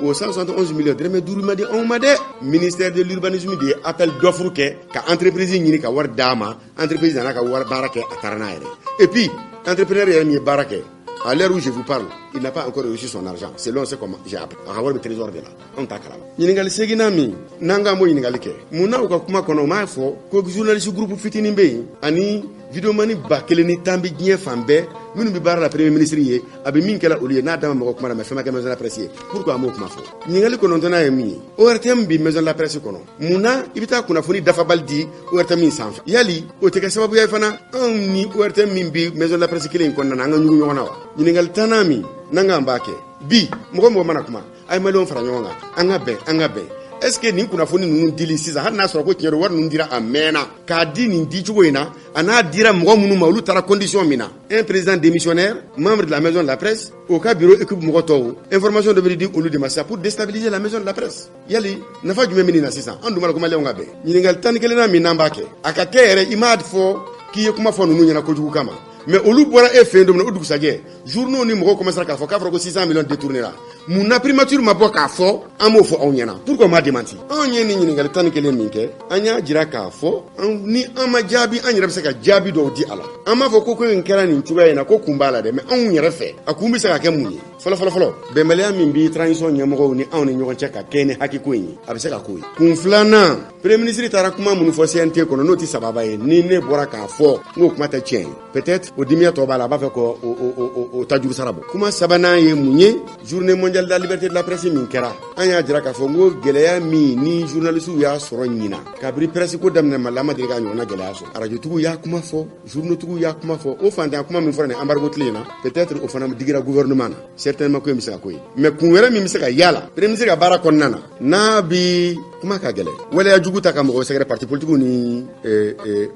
O 171 millions, dɛrɛmɛ 5 ma di anw ma dɛ. Ministère de l'urbanisme de ye appel d'offre kɛ ka entreprise ɲini ka wari d'a ma. Entreprise nana ka wari baara kɛ, a taara n'a yɛrɛ. Et puis entrepreneur yɛrɛ min ye baara kɛ, à l'heure où je vous parle, il n'a pas encore reçu son argent, selon ce que j'ai appris. A ka wari bɛ trésor de la, anw t'a kalama. Ɲininkali seginnan min n'an k'an b'o ɲininkali kɛ, mun na u ka kuma kɔnɔ, u m'a fɔ ko journaliste groupe fitinin bɛ yen ani vidéoman 1010 bɛ diɲɛ fan bɛɛ minnu bɛ baara la premier ministre ye, a bɛ min kɛla olu ye, n'a dama mɔgɔ kuma na, mais fɛn ma kɛ maison de la presse ye? Pourquoi an m'o kuma fɔ? Ɲininkali kɔnɔntɔnnan ye min ye, ORTM bi maison de la presse kɔnɔ, mun na i bɛ taa kunnafoni dafabali di ORTM min sanfɛ? Yali o tɛ kɛ sababuya ye fana, anw ni ORTM min bi maison de la presse kelen in kɔnɔna na, an ka ɲugu ɲɔgɔn na wa? Ɲininkali tannan min n'an k'an b'a kɛ bi, mɔgɔ mɔgɔ mana kuma, a ye maliyɛnw fara ɲɔgɔn kan, an ka bɛn, an ka bɛn. Est ce que nin kunnafoni ninnu dili sisan, hali n'a sɔrɔ ko tiɲɛ don, wari ninnu dira a mɛnna, k'a di nin dicogo in na, a n'a dira mɔgɔ minnu ma, olu taara condition min na, un président démissionnaire, membre de la maison de la presse, o ka bureau équipe mɔgɔ tɔw, information dɔ bɛ di olu de ma sisan pour déstabiliser la maison de la presse, yali nafa jumɛn bɛ nin na sisan? An dun b'a la ko maliyɛnw ka bɛn. Ɲininkali 11nan min n'an b'a kɛ, a ka kɛ yɛrɛ, i m'a fɔ k'i ye kuma fɔ ninnu ɲɛna kojugu kama, mais olu bɔra e fɛ yen don min na, o dugusajɛ journaux ni mɔgɔw commencera k'a fɔ k'a fɔra ko 600 millions détourné la. Mun na primature ma bɔ k'a fɔ an b'o fɔ aw ɲɛna? Pourquoi ma démenti? Anw ye nin ɲininkali 11 min kɛ, an y'a jira k'a fɔ ni an ma jaabi, an yɛrɛ bɛ se ka jaabi dɔw di a la. An b'a fɔ ko ko in kɛra nin cogoya in na, ko kun b'a la dɛ, mais anw yɛrɛ fɛ, a kun bɛ se ka kɛ mun ye? Fɔlɔ fɔlɔ fɔlɔ, bɛnbaliya min bi transition ɲɛmɔgɔw ni anw ni ɲɔgɔn cɛ ka kɛ ni hakiko in ye, a bɛ se ka k'o ye. Kun filanan, premier ministre taara kuma minnu fɔ CNT kɔnɔ, n'o tɛ sababa ye, ni ne bɔra k'a fɔ n k'o kuma tɛ tiɲɛ ye, peut-être o dimiya tɔ b'a la, a b'a fɛ k'o o tajuru sara bɔ. Kuma sabanan ye mun ye? Journée mondiale de la liberté de la presse min kɛra, an y'a jira k'a fɔ n ko gɛlɛya min ni journalistes y'a sɔrɔ ɲina, kabiri presse ko daminɛ Mali la, an ma deli k'a ɲɔgɔnna gɛlɛya sɔrɔ. Arajotigiw y'a kuma fɔ, journaux y'a kuma fɔ, o fantanya kuma min fɔra nin embargo tile in na, peut-être o fana digira gouvernement na certainement. Ko in bɛ se ka ko ye, mais kun wɛrɛ min bɛ se ka y'a la, premier ministre ka baara kɔnɔna na, n'a bi kuma ka gɛlɛn, waleya jugu ta ka mɔgɔ sɛgɛrɛ, parti politique ni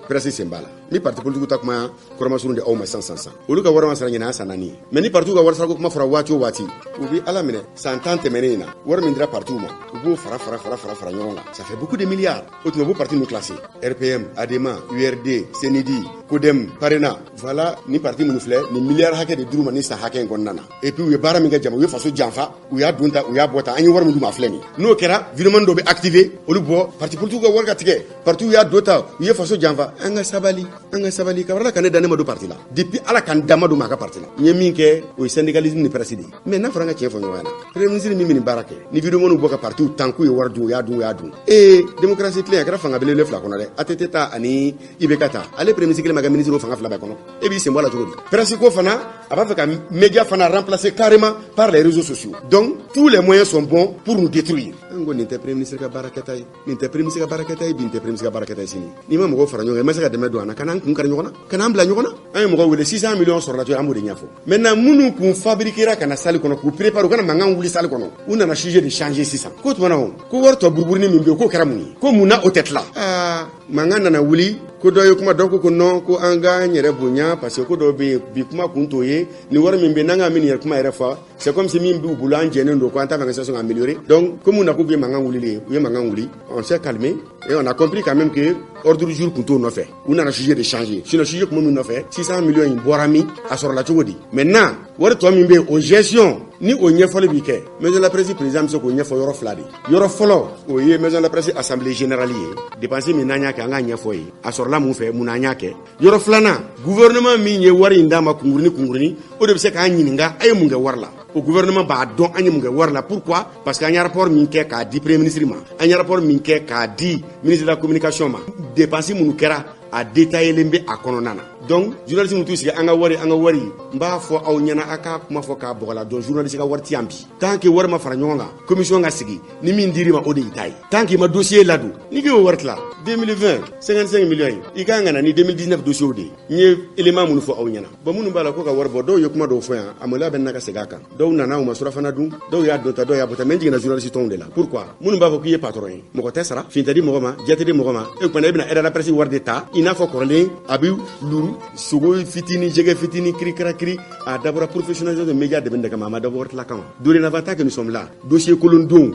presse sen b'a la. Ni parti politique ta kuma kɔrɔmasurun de aw ma sisan sisan sisan, olu ka wari ma sara ɲinan, san 4 ye. Mais ni parti ka wari sarako kuma fɔra waati o waati, u bi ala minɛ. San 10 tɛmɛnen in na, wari min dira partiw ma, u b'o fara fara fara fara fara ɲɔgɔn kan, ça fait beaucoup de milliards. O tuma u b'o parti ninnu classé: RPM, ADEMA, URD, CNID, CODEM, PARENA. Voilà, ni parti minnu filɛ nin, miliyari hakɛ de dir'u ma ni san hakɛ in kɔnɔna na. Et puis u ye baara min kɛ jama, u ye faso janfa, u y'a dun ta, u y'a bɔ ta, an ye wari min d'u ma, a filɛ nin. N'o kɛra, virement dɔ bɛ activé, olu bɔ parti politique ka wari ka tigɛ, parti y'a do ta, u ye faso janfa. An ka sabali, an ka sabali. Kabini Ala ka ne da, ne ma don parti la. Depuis Ala ka n da, ma don maa ka parti la. N ye min kɛ, o ye syndicalisme ni presse de ye. Mais n'a fɔra an ka tiɲɛ fɔ ɲɔgɔn ɲɛna, premier ministre min bɛ nin baara kɛ, ni vidéo bɔ ka partiw tan k'u ye wari dun, u y'a dun, u y'a dun. Ee, démocratie tilen a kɛra fanga belebele fila kɔnɔ dɛ, ATT ta ani IBK ta. Ale premier ministre kelen ma kɛ ministre, o fanga fila bɛɛ kɔnɔ, e b'i sen bɔ a la cogo di? Presse ko fana, a b'a fɛ ka média fana remplacer carrément par les réseaux sociaux. Donc tous les moyens sont bons pour nous détruire. An ko nin tɛ premier ministre ka baara kɛta ye, nin tɛ premier ministre ka baara kɛta ye bi, nin tɛ premier ministre ka baara kɛta ye sini. N'i ma mɔgɔw fara ɲɔgɔn kan, i ma se ka dɛmɛ don an na, ka n'an kun kari ɲɔgɔn na, ka n'an bila ɲɔgɔn na. An ye mɔgɔw wele, 600 millions sɔrɔla cogo, an b'o de ɲɛfɔ. Maintenant, minnu kun fabriquera ka na salle kɔnɔ k'u préparer u kana mankan wuli salle kɔnɔ, u nana sujet de changer sisan. Ko tuma na, o ko wari tɔ buruburunin min bɛ yen, k'o kɛra mun ye? Ko mun na o tɛ tila? Aa, mankan nana wuli, ko dɔ ye kuma, dɔ ko ko non, ko an k'an yɛrɛ bonya, parce que ko dɔw bɛ yen, bi kuma kun t'o ye. Ni wari min bɛ yen, n'an ka min yɛrɛ kuma yɛrɛ fɔ, c'est comme si min b'u bolo, an jɛnnen don, ko an t'a fɛ ka situation améliorer. Donc comme u nakun ye mankan wulili ye, u ye mankan wuli, on s'est calmé et on a compris quand même que ordre du jour kun t'o nɔfɛ. U nana sujet de changer, sinon sujet kun bɛ min nɔfɛ, 600 millions in bɔra min, a sɔrɔla cogo di? Maintenant, wari tɔ min bɛ yen, o gestion ni o ɲɛfɔli bi kɛ, maison de la presse président bɛ se k'o ɲɛfɔ yɔrɔ fila de. Yɔrɔ fɔlɔ, o ye maison de la presse assemblée générale ye, dépense min n'an y'a kɛ, an k'a ɲɛfɔ ye, a sɔrɔla mun fɛ, mun n'an y'a kɛ. Yɔrɔ filanan, gouvernement min ye wari in d'a ma kunkurunin kunkurunin, o de bɛ se k'an ɲininka a ye mun kɛ wari la. O gouvernement b'a dɔn an ye mun kɛ wari la. Pourquoi? Parce que an ye rapport min kɛ k'a di premier ministre ma, an ye rapport min kɛ k'a di ministre de la communication ma, dépense minnu kɛra, a détaillé bɛ a kɔnɔna na. Donc journaliste minnu t'u sigi an ka wari, an ka wari, n b'a fɔ aw ɲɛna, a k'a kuma fɔ k'a bɔgɔla dɔn, journaliste ka wari ti yan bi. Tant que wari ma fara ɲɔgɔn kan, commission ka sigi, ni min dir'i ma, o de y'i ta ye. Tant que i ma dossier ladon, n'i k'o wari tila 2020, 55 millions ye, i kan ka na ni 2019 dossier de ye. N ye élément minnu fɔ aw ɲɛna, bon, minnu b'a la ko ka wari bɔ, dɔw ye kuma dɔw fɔ yan, a maloya bɛ n na ka segin a kan. Dɔw nana, u ma surafana dun, dɔw y'a dɔn ta, dɔw y'a bɔ ta. Mais n jiginna journaliste tɔnw de la. Pourquoi? Minnu b'a fɔ k'i ye patron ye, mɔgɔ tɛ sara, fin tɛ di mɔgɔ ma, jɛ tɛ di mɔgɔ ma, e kumana e bɛna aide à la presse wari de ta i n'a fɔ kɔrɔlen, a bɛ luru sogo fitinin, jɛgɛ fitinin, kirikarakiri. A dabɔra professionnalisation de média dɛmɛ de kama, a ma dabɔ wari tila kama. Dorénavant, tant que nous sommes là, dossier kolon don,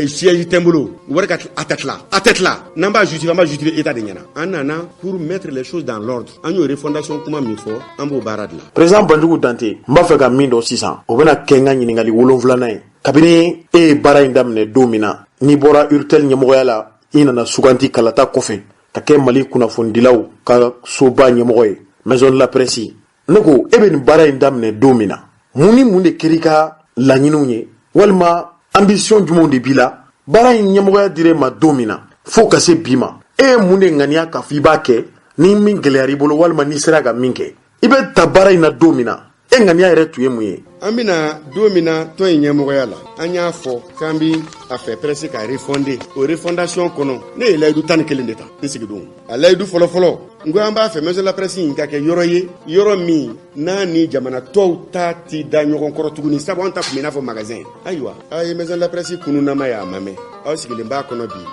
siège tɛ n bolo, wari ka a tɛ tila, a tɛ tila. N'an b'a justifier, an b'a justifier état de ɲɛna. An nana pour mettre les choses dans l'ordre. An y'o refondation kuma min fɔ, an b'o baara de la. Président Banjugu Dante, n b'a fɛ ka min dɔn sisan, o bɛna kɛ n ka ɲininkali wolonfilanan ye. Kabini e ye baara in daminɛ don min na, n'i bɔra URTEL ɲɛmɔgɔya la, i nana suganti kalata kɔfɛ ka kɛ Mali kunnafonidilaw ka soba ɲɛmɔgɔ ye, Maison de la Presse, ne ko e bɛ nin baara in daminɛ don min na, mun ni mun de kɛra i ka laɲiniw ye, walima ambition jumɛnw de b'i la? Baara in ɲɛmɔgɔya dir'e ma don min na fo ka se bi ma, e ye mun de ŋaniya k'a fɔ i b'a kɛ, ni min gɛlɛyara i bolo, walima n'i sera ka min kɛ? I bɛ ta baara in na don min na, e ŋaniya yɛrɛ tun ye mun ye? An bɛna don min na tɔn in ɲɛmɔgɔya la, an y'a fɔ k'an bi a fɛ presse ka refonder. O refondation kɔnɔ, ne ye layidu 11 de ta n sigidon. A layidu fɔlɔfɔlɔ, n ko an b'a fɛ Maison de la Presse in ka kɛ yɔrɔ ye, yɔrɔ min n'a ni jamana tɔw ta ti da ɲɔgɔn kɔrɔ tuguni, sabu an ta tun bɛ i n'a fɔ magasin. Ayiwa, aw ye Maison de la Presse kunnunama ye, a ma mɛn, aw sigilen b'a kɔnɔ bi,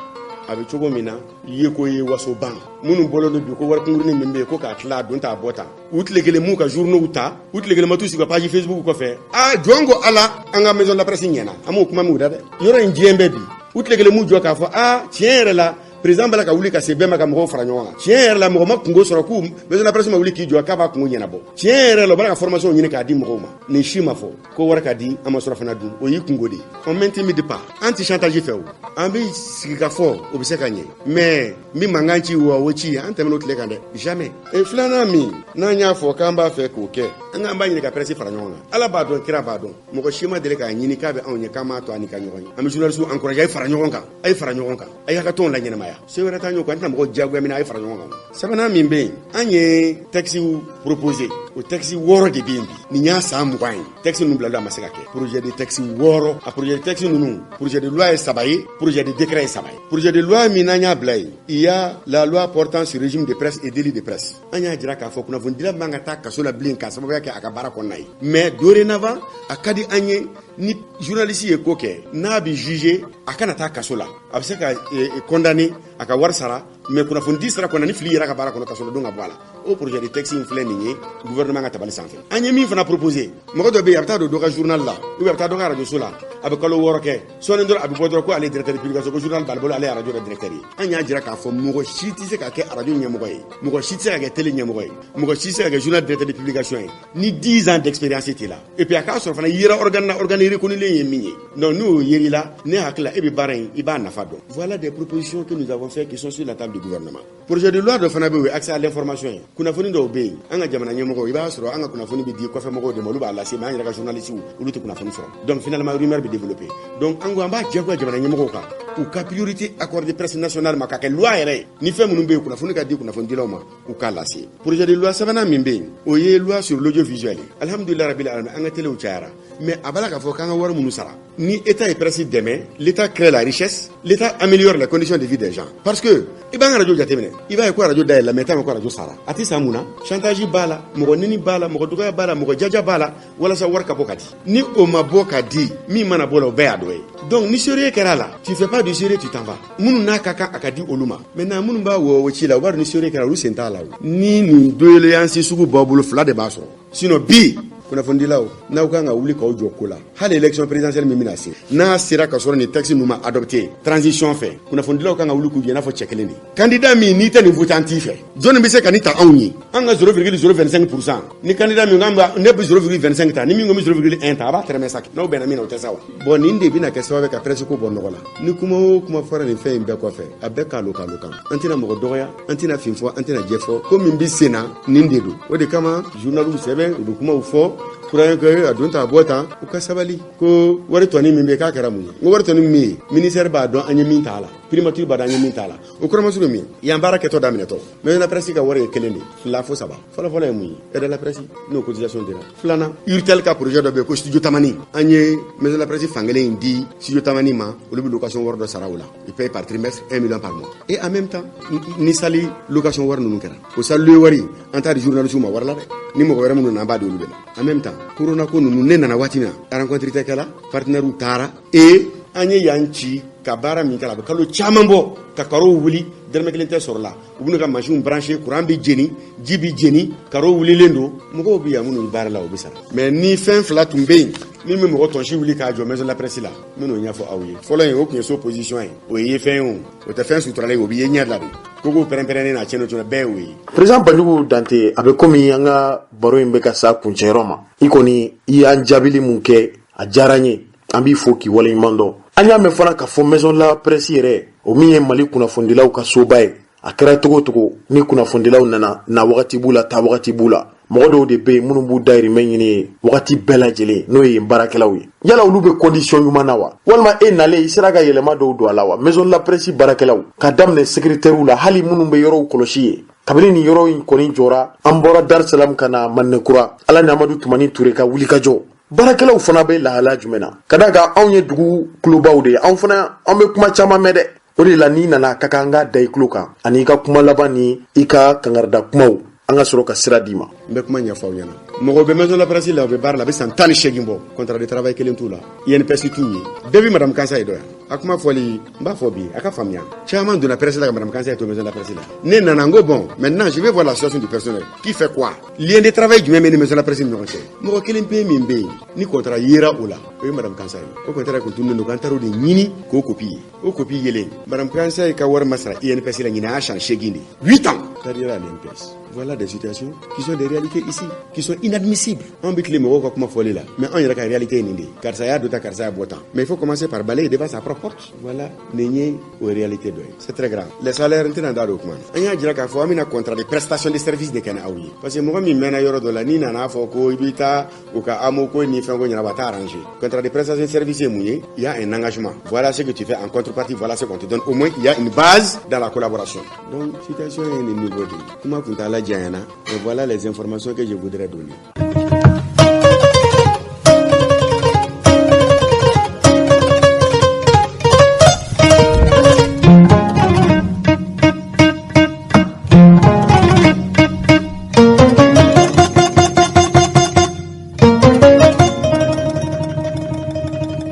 a bɛ cogo min na, yeko ye waso ban. Minnu bɔlen don bi ko wari kunkurunin min bɛ yen ko k'a tila, a don ta, a bɔ ta, u tile kelen m'u ka journaux ta, u tile kelen ma t'u sigi ka page Facebook kɔfɛ. A jɔn ko Ala, an ka Maison de la Presse ɲɛna, an m'o kuma min da dɛ, yɔrɔ in diɲɛ bɛɛ bi, u tile kelen m'u jɔ k'a fɔ a tiɲɛ yɛrɛ la, président b'a la ka wuli ka se bɛɛ ma ka mɔgɔw fara ɲɔgɔn kan. Tiɲɛ yɛrɛ la, mɔgɔ ma kungo sɔrɔ k'u Maison de la Presse ma wuli k'i jɔ k'a b'a kungo ɲɛnabɔ. Tiɲɛ yɛrɛ la, u b'a la ka formation ɲini k'a di mɔgɔw ma. Nin si ma fɔ ko wari ka di, an ma surafana dun, o y'i kungo de ye. On m'intimide pas, an ti chantage fɛ. O an bɛ sigi ka fɔ, o bɛ se ka ɲɛ, mais n bɛ mankan ci wa o ci, an tɛmɛn'o tile kan dɛ, jamais. E filanan min n'an y'a fɔ k'an b'a fɛ k'o kɛ, an k'an b'a ɲini ka presse fara ɲɔgɔn kan. Ala b'a dɔn, kira b'a dɔn, mɔgɔ si ma deli k'a ɲini k'a bɛ anw ɲɛ k'an m'a to ani ka ɲɔgɔn ye. An bɛ journaliste encourager, a ye fara ɲɔgɔn kan, a ye fara ɲɔgɔn kan, a y'a ka tɔnw la ɲɛnamaya. Se wɛrɛ t'an ye o kɔ, an tɛna mɔgɔw diyagoya minɛ, a ye fara ɲɔgɔn kan. Sabanan min bɛ yen, an ye texte proposé, o texte 6 de bɛ yen bi. Nin y'a san 20 ye, texte ninnu bilalen, a ma se ka kɛ. Projet de texte 6, a projet de texte ninnu, projet de loi ye saba ye, projet de décret ye saba ye. Projet de loi min n'an y'a bila yen, il y a la loi portant sur régime de presse et délit de presse. An y'a jira k'a fɔ kunnafonidila man ka taa kaso la bilen k'a sababuya kɛ a ka baara kɔnɔna ye. Mais dorénavant, a ka di an ye, ni journaliste ye ko kɛ n'a bɛ juger, a kana taa kaso la, a bɛ se ka condamner, a ka wari sara, mais kunnafonidi sira kɔnɔ, ni fili yɛrɛ ka baara kɔnɔ, kaso la don ka bɔ a la. O projet de texte in filɛ nin ye gouvernement ka tabali sanfɛ. An ye min fana proposé, mɔgɔ dɔ bɛ yen, a bɛ taa don dɔ ka journal la ou bien a bɛ taa dɔ ka radio so la, a bɛ kalo 6 kɛ, sɔɔni dɔrɔn a bɛ bɔ dɔrɔn ko ale ye directeur de publication, ko journal b'ale bolo, ale ye radio yɛrɛ directeur ye. An y'a jira k'a fɔ mɔgɔ si tɛ se ka kɛ radio ɲɛmɔgɔ ye, mɔgɔ si tɛ se ka kɛ télé ɲɛmɔgɔ ye, mɔgɔ si tɛ se ka kɛ journal directeur de publication ye ni 10 ans d'expérience t'i la. Et puis a k'a sɔrɔ fana i yera organe na, organe reconnu ye min ye. Donc n'o yer'i la, ne hakili la, e bɛ baara in, i b'a nafa dɔn. Voilà des propositions que nous avons fait qui sont sur la table du gouvernement. Projet de loi dɔ fana bɛ yen, o ye accès à l'information ye. Kunnafoni dɔw bɛ yen, an ka jamana ɲɛmɔgɔw, i b'a sɔrɔ an ka kunnafoni bɛ di kɔfɛ mɔgɔw de ma, olu b'a lase, mais an yɛrɛ ka journalistes, olu tɛ kunnafoni sɔrɔ. Donc finalement, rumeur bɛ développer. Donc an ko an b'a diyagoya jamana ɲɛmɔgɔw kan, u ka priorité accorder presse nationale ma, ka kɛ loi yɛrɛ ye, ni fɛn minnu bɛ yen, kunnafoni ka di kunnafonidilaw ma, u k'a lase. Projet de loi sabanan min bɛ yen, o ye loi sur l'audiovisuel ye. Alhamdulilah rabbil alamin, an ka téléw cayara, mais a b'a la k'a fɔ k'an ka wari minnu sara, ni état ye presse dɛmɛ, l'état crée la richesse, l'état améliore les conditions de vie des gens, parce que i b'an ka radio jateminɛ, i b'a ye ko radio dayɛlɛ, mais t'a mɛn ko radio sara. A tɛ san mun na? Chantage b'a la, mɔgɔ nini b'a la, mɔgɔ dɔgɔya b'a la, mɔgɔ jaja b'a la, walasa wari ka bɔ ka di. Ni o ma bɔ ka di, min mana bɔ la, o bɛɛ y'a dɔ ye. Donc ni sérieux kɛra a la, tu fais pas du sérieux, tu t'en vas. Minnu n'a ka kan, a ka di olu ma. Maintenant, minnu b'a wɔwɔ ci la, u b'a dɔn ni sérieux kɛra, olu sen t'a la. O ni nin doléance sugu b'aw bolo, fila de b'a sɔrɔ. Sinon bi, kunnafonidilaw, n'aw kan ka wuli k'aw jɔ ko la, hali élection présidentielle min bɛna se, n'a sera ka sɔrɔ nin texte ninnu ma adopté transition fɛ, kunnafonidilaw kan ka wuli k'u jɔ i n'a fɔ cɛ kelen de. Candidat min n'i tɛ nin voté, an t'i fɛ. Jɔnni bɛ se ka nin ta anw ye? An ka 0,025 %, ni candidat min k'an b'a, ne bɛ 0,25 ta, ni min ko n bɛ 0,1 ta, a b'a tɛrɛmɛ sa. N'aw bɛnna min na, o tɛ sa wa? Bon, nin de bɛna kɛ sababu ye ka presse ko bɔ nɔgɔ la. Ni kuma o kuma fɔra nin fɛn in bɛɛ kɔfɛ, a bɛɛ kalo kalo kan, an tɛna mɔgɔ dɔgɔya, an tɛna fin fɔ, an tɛna jɛ fɔ. Ko min bɛ sen na, nin de don. O de kama journaliw sɛbɛn, u bɛ kumaw fɔ kurankɛ, a don ta, a bɔ tan, u ka sabali. Ko wari tɔni min bɛ yen, k'a kɛra mun ye? N ko wari tɔni min bɛ yen, ministère b'a dɔn an ye min t'a la. Primature b'a dɔn an ye min t'a la. O kɔrɔmasuru ye min ye, yan baara kɛtɔ daminɛtɔ, maison de la presse ka wari ye kelen de, fila fo saba. Fɔlɔfɔlɔ ye mun ye? Aide à la presse, n'o cotisation dira. Filanan, Urtel ka projet dɔ bɛ yen ko Studio Tamani. An ye maison de la presse fankelen in di Studio Tamani ma, olu bɛ location wari dɔ sara o la. Il paye par trimestre 1 million par mois. Et en même temps, ni salle location wari ninnu kɛra, o salle louer wari, an t'a di journaliste ma wari la dɛ. Ni mɔgɔ wɛrɛ minnu nana, an b'a di olu de ma. En même temps, corona ko ninnu, ne nana waati min na, rencontre tɛ kɛla, partenaires taara et an ye yan ci ka baara min kɛ, a bɛ kalo caman bɔ, ka carreau wuli, dɔrɔmɛ kelen tɛ sɔrɔ la. U bɛna ka machine branché, courant bɛ jeni, ji bɛ jeni, carreau wulilen don. Mɔgɔw bɛ yan minnu bɛ baara la, u bɛ sara. Mais ni fɛn fila tun bɛ yen min bɛ mɔgɔ tɔnsi wuli k'a jɔ maison de la presse la, n bɛn'o ɲɛfɔ aw ye. Fɔlɔ in, o tun ye so position ye, o ye fɛn ye, o tɛ fɛn suturalen ye, o bɛ ye ɲɛ la de. Kogo pɛrɛn-pɛrɛnnen n'a tiɲɛna tiɲɛna, bɛɛ y'o ye. Président Banjugu Dante, a bɛ komi an ka baro in bɛ ka s'a kuncɛyɔrɔ ma. I kɔni i y'an jaabili mun kɛ, a diyara n ye, an b'i fo k'i waleɲuman dɔn. An y'a mɛn fana k'a fɔ maison de la presse yɛrɛ, o min ye Mali kunnafonidilaw ka soba ye, a kɛra cogo o cogo, ni kunnafonidilaw nana, na wagati b'u la, taa wagati b'u la. Mɔgɔ dɔw de bɛ yen minnu b'u dayirimɛ ɲini ye wagati bɛɛ lajɛlen, n'o ye yen baarakɛlaw ye. Yala olu bɛ condition ɲuman na wa? Walima e nalen, i sera ka yɛlɛma dɔw don a la wa? Maison de la presse baarakɛlaw, ka daminɛ secrétaire la, hali minnu bɛ yɔrɔw kɔlɔsi ye, kabini nin yɔrɔ in kɔni jɔra, an bɔra Dar Salam ka na Maninekura, Ala ni Amadu Tumani Ture ka wulikajɔ, baarakɛlaw fana bɛ lahala jumɛn na? Ka d'a kan anw ye dugu kulobaw de ye, anw fana an bɛ kuma caman mɛn dɛ. O de la n'i nana, ka kan ka da i tulo kan, ani i ka kuma laban ni i ka kangarida kumaw, an ka sɔrɔ ka sira d'i ma. N bɛ kuma ɲɛfɔ aw ɲɛna. Mɔgɔw bɛ maison de la presse la, u bɛ baara la, a bɛ san 18 bɔ, contrat de travail kelen t'u la, INPS t'u ye. Bɛɛ bɛ madame Kansaye dɔn yan. A kuma fɔli, n b'a fɔ bi, a ka faamuya. Caman donna presse la ka madame Kansaye to maison de la presse la. Ne nana, n ko bon, maintenant je vais voir la situation du personnel, qui fait quoi, lien de travail jumɛn bɛ ni maison de la presse ni ɲɔgɔn cɛ. Mɔgɔ kelen pe min bɛ yen ni contrat yera o la, o ye madame Kansaye ye. O contrat kun tununnen don, k'an taar'o de ɲini k'o copie ye. O copie yelen, madame Kansaye ka wari ma sara INPS la, ɲinan y'a san 8 de, 8 ans carrière à l'INPS. Voilà des situations qui sont des réalités ici, qui sont inadmissibles. An bɛ tile mɔgɔw ka kuma fɔli la, mais an yɛrɛ ka réalité ye nin de ye. Karisa y'a dɔ ta, karisa y'a bɔ tan. Mais il faut commencer par balayer devant sa propre porte. Voilà, nin ye o réalité dɔ ye. C'est très grave. Les salaires, n tɛna da don o kuma na. An y'a jira k'a fɔ an bɛna contrat de prestation de service de kɛ ni aw ye. Parce que mɔgɔ min mɛnna yɔrɔ dɔ la, n'i nana fɔ ko i bɛ taa u ka AMO ko ni fɛn ko ɲɛnabɔ, a t'a arranger. Contrat de prestation de service ye mun ye? Il y a un engagement. Voilà ce que tu fais en contrepartie, voilà ce qu'on te donne. Au moins, il y a une base dans la collaboration. Donc, situation ye nin niveau de ye. Kuma kuntaala janyana, mais voilà les informations que je voudrais donner.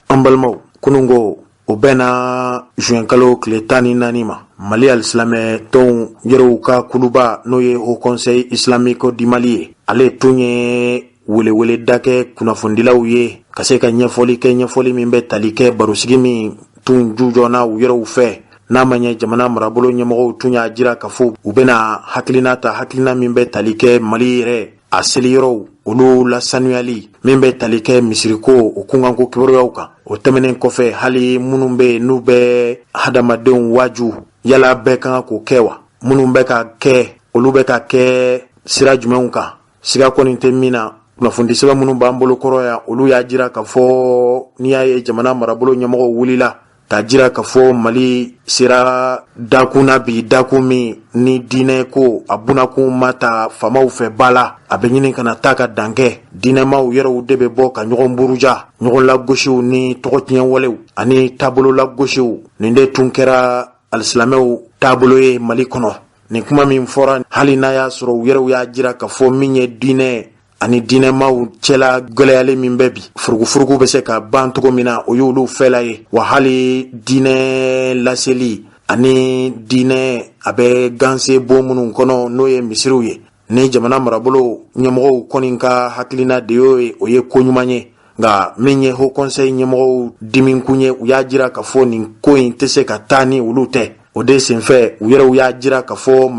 An balimaw, kununko o bɛnna zuwɛnkalo tile 14 ma, Mali alisilamɛ tɔnw yɛrɛw ka kuluba, n'o ye Haut Conseil Islamique du Mali ye, ale tun ye weleweleda kɛ kunnafonidilaw ye ka se ka ɲɛfɔli kɛ, ɲɛfɔli min bɛ tali kɛ barosigi min tun jujɔnna u yɛrɛw fɛ. N'a ma ɲɛ, jamana marabolo ɲɛmɔgɔw tun y'a jira k'a fɔ u bɛna hakilina ta, hakilina min bɛ tali kɛ Mali yɛrɛ a seliyɔrɔw olu lasanuyali, min bɛ tali kɛ misiriko o kunkanko kibaruyaw kan. O tɛmɛnen kɔfɛ, hali minnu bɛ yen n'u bɛ hadamadenw waaju, yala bɛɛ kan k'o kɛ wa? Minnu bɛ ka kɛ, olu bɛ ka kɛ sira jumɛnw kan? Siga kɔni tɛ min na, kunnafonidisɛbɛn minnu b'an bolo kɔrɔ yan, olu y'a jira k'a fɔ n'i y'a ye jamana marabolo ɲɛmɔgɔw wulila k'a jira k'a fɔ Mali sera dakun na bi, dakun min ni diinɛ ko a bunakun ma ta faamaw fɛ ba la, a bɛ ɲini ka na taa ka dankɛ. Diinɛmaw yɛrɛw de bɛ bɔ ka ɲɔgɔn buruja, ɲɔgɔn lagosiw ni tɔgɔtiɲɛ walew ani taabolo lagosiw. Nin de tun kɛra alisilamɛw taabolo ye Mali kɔnɔ. Nin kuma min fɔra, hali n'a y'a sɔrɔ u yɛrɛw y'a jira k'a fɔ min ye diinɛ ani diinɛmaw cɛla gwɛlɛyalen min bɛ bi, furugufurugu bɛ se ka ban cogo min na, o y'olu fɛla ye wa. Hali diinɛ laseli ani diinɛ a bɛ ganse bon minnu kɔnɔ, n'o ye misiriw ye, ni jamana marabolo ɲɛmɔgɔw kɔni ka hakilina de y'o ye, o ye ko ɲuman ye. Nka min ye Haut Conseil ɲɛmɔgɔw diminkun ye, u y'a jira k'a fɔ nin ko in tɛ se ka taa ni olu tɛ. O de senfɛ, u yɛrɛw y'a jira k'a fɔ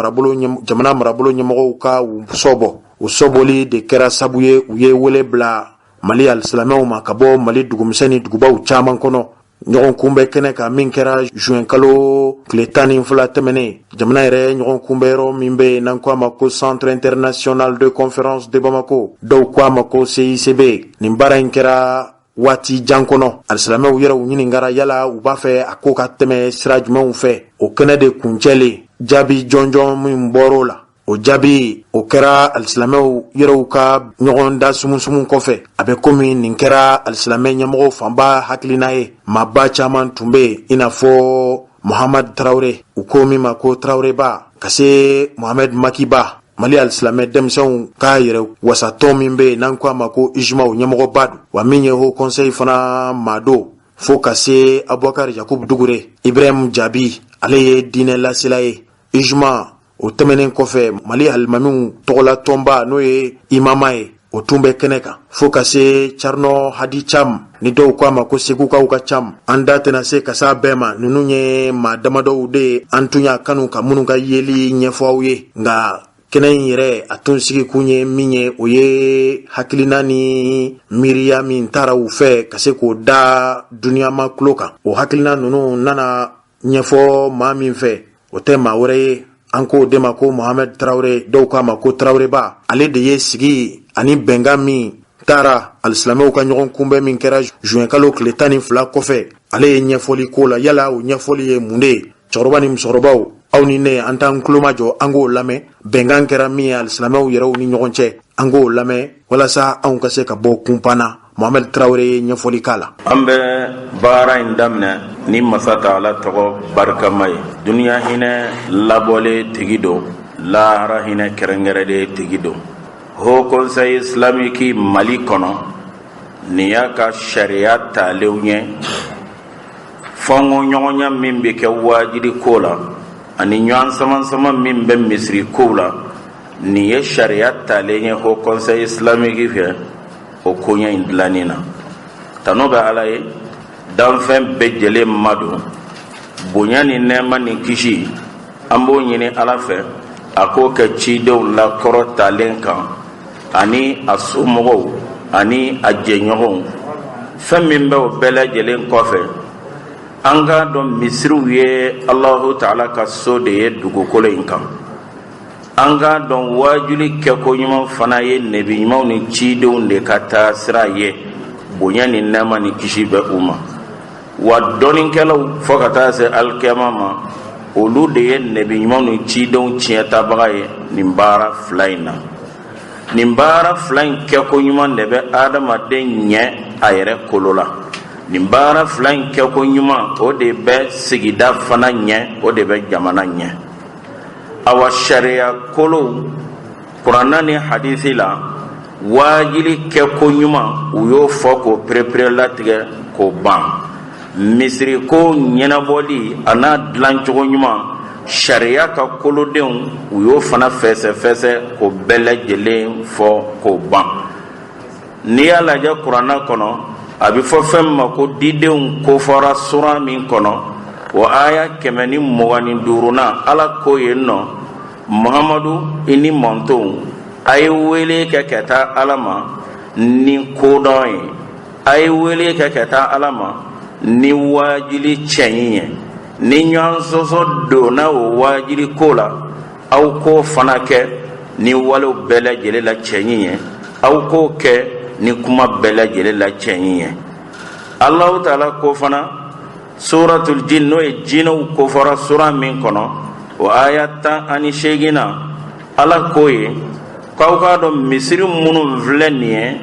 jamana marabolo ɲɛmɔgɔw ka u sɔbɔ. O sɔbɔli de kɛra sabu ye u ye wele bila Mali alisilamɛw ma ka bɔ Mali dugumisɛn ni dugubaw caman kɔnɔ, ɲɔgɔn kunbɛ kɛnɛ kan min kɛra juin kalo tile 12 tɛmɛnen, jamana yɛrɛ ɲɔgɔn kunbɛ yɔrɔ min bɛ yen n'an ko a ma ko Centre International de Conférence de Bamako, dɔw ko a ma ko CICB. Nin baara in kɛra Waati jan kɔnɔ, alisilamɛw yɛrɛw ɲininkara yala u b'a fɛ a ko ka tɛmɛ sira jumɛnw fɛ. O kɛnɛ de kuncɛlen, jaabi jɔnjɔn min bɔr'o la, o jaabi o kɛra alisilamɛw yɛrɛw ka ɲɔgɔn da sumusumu kɔfɛ. A bɛ komi nin kɛra alisilamɛ ɲɛmɔgɔw fanba hakilina ye. Maaba caman tun bɛ yen, i n'a fɔ Mohamad Tarawele, u ko min ma ko Taraweleba, ka se Mohamɛd Makiba, Mali alisilamɛ denmisɛnw ka yɛrɛ wasatɔn min bɛ yen n'an ko a ma ko UJMA, o ɲɛmɔgɔba don, wa min ye Haut Conseil fana maa don, fo ka se Abubakar Yakubu Dugure, Ibrahim Jabi, ale ye diinɛ lasela ye UJMA. O tɛmɛnen kɔfɛ, Mali alimamiw tɔgɔla tɔnba, n'o ye IMAMA ye, o tun bɛ kɛnɛ kan, fo ka se Carnɔ Hadi Cam, ni dɔw ko a ma ko Segukaw ka Cam. An da tɛna se ka s'a bɛɛ ma. Ninnu ye maa damadɔw de ye, an tun y'a kanu ka minnu ka yeli ɲɛfɔ aw ye. Nka kɛnɛ in yɛrɛ, a tun sigikun ye min ye, o ye hakilina ni miiriya min taara u fɛ ka se k'o da duniyama tulo kan. O hakilina ninnu nana ɲɛfɔ maa min fɛ, o tɛ maa wɛrɛ ye, an k'o de ma ko Mohamɛd Tarawele, dɔw k'a ma ko Taraweleba. Ale de ye sigi ani bɛnkan min taara alisilamɛw ka ɲɔgɔn kunbɛn min kɛra juin kalo tile 12 kɔfɛ, ale ye ɲɛfɔli k'o la. Yala o ɲɛfɔli ye mun de ye? Cɛkɔrɔba ni musokɔrɔbaw, aw ni ne, an t'an tulomajɔ, an k'o lamɛn. Bɛnkan kɛra min ye alisilamɛw yɛrɛw ni ɲɔgɔn cɛ, an k'o lamɛn walasa anw ka se ka bɔ kunpan na. Mohamed Traoré ye ɲɛfɔli k'a la. An bɛ baara in daminɛ ni Masa Taala tɔgɔ barikama ye. Duniya hinɛ labɔlen tigi don, lahara hinɛ kɛrɛnkɛrɛnlen tigi don. Haut Conseil islamique Mali kɔnɔ, nin y'a ka sariya talenw ye. Fɔnkɔɲɔgɔnya min bɛ kɛ waajuli ko la ani ɲɔgɔn samansama min bɛ misiri kow la, nin ye sariya talen ye Haut Conseil islamique fɛ. O koɲɛ in dilanni na, tanu bɛ Ala ye, danfɛn bɛɛ jɛlen ma don. Bonya ni nɛɛma ni kisi, an b'o ɲini Ala fɛ, a k'o kɛ cidenw la kɔrɔtalen kan, ani a somɔgɔw ani a jɛɲɔgɔnw. Fɛn min bɛ o bɛɛ lajɛlen kɔfɛ, an k'a dɔn misiriw ye Alahu Taala ka so de ye dugukolo in kan. An k'a dɔn waajuli kɛko ɲuman fana ye nebi ɲumanw ni cidenw de ka taasira ye, bonya ni nɛɛma ni kisi bɛ u ma. Wa dɔnnikɛlaw, fo ka taa se alikiyama ma, olu de ye nebi ɲumanw ni cidenw tiɲɛtabaga ye nin baara fila in na. Nin baara fila in kɛko ɲuman de bɛ adamaden ɲɛ a yɛrɛ kolo la. Nin baara fila in kɛko ɲuman, o de bɛ sigida fana ɲɛ, o de bɛ jamana ɲɛ. Awa, sariya kolow, kuranna ni hadisi la, waajili kɛko ɲuman, u y'o fɔ k'o perepere latigɛ k'o ban. Misiri ko ɲɛnabɔli a n'a dilancogo ɲuman, sariya ka kolodenw, u y'o fana fɛsɛfɛsɛ k'o bɛɛ lajɛlen fɔ k'o ban. N'i y'a lajɛ kuranna kɔnɔ, a bɛ fɔ fɛn min ma ko didenw kofɔra sura min kɔnɔ, o aya 125nan, Ala ko yen nɔ: Muhamadu, i ni mantonw, a ye wele kɛ ka taa Ala ma ni kodɔn ye, a ye wele kɛ ka taa Ala ma ni waajuli cɛɲi ye. Ni ɲɔgɔn sɔsɔ donna o waajuli ko la, aw k'o fana kɛ ni walew bɛɛ lajɛlen la cɛɲi ye, aw k'o kɛ ni kuma bɛɛ lajɛlen la cɛɲi ye. Alahu Taala ko fana suratul jin, n'o ye jinɛw kofɔra sura min kɔnɔ, o aya 18nan, Ala ko ye k'aw k'a dɔn misiri minnu filɛ nin ye,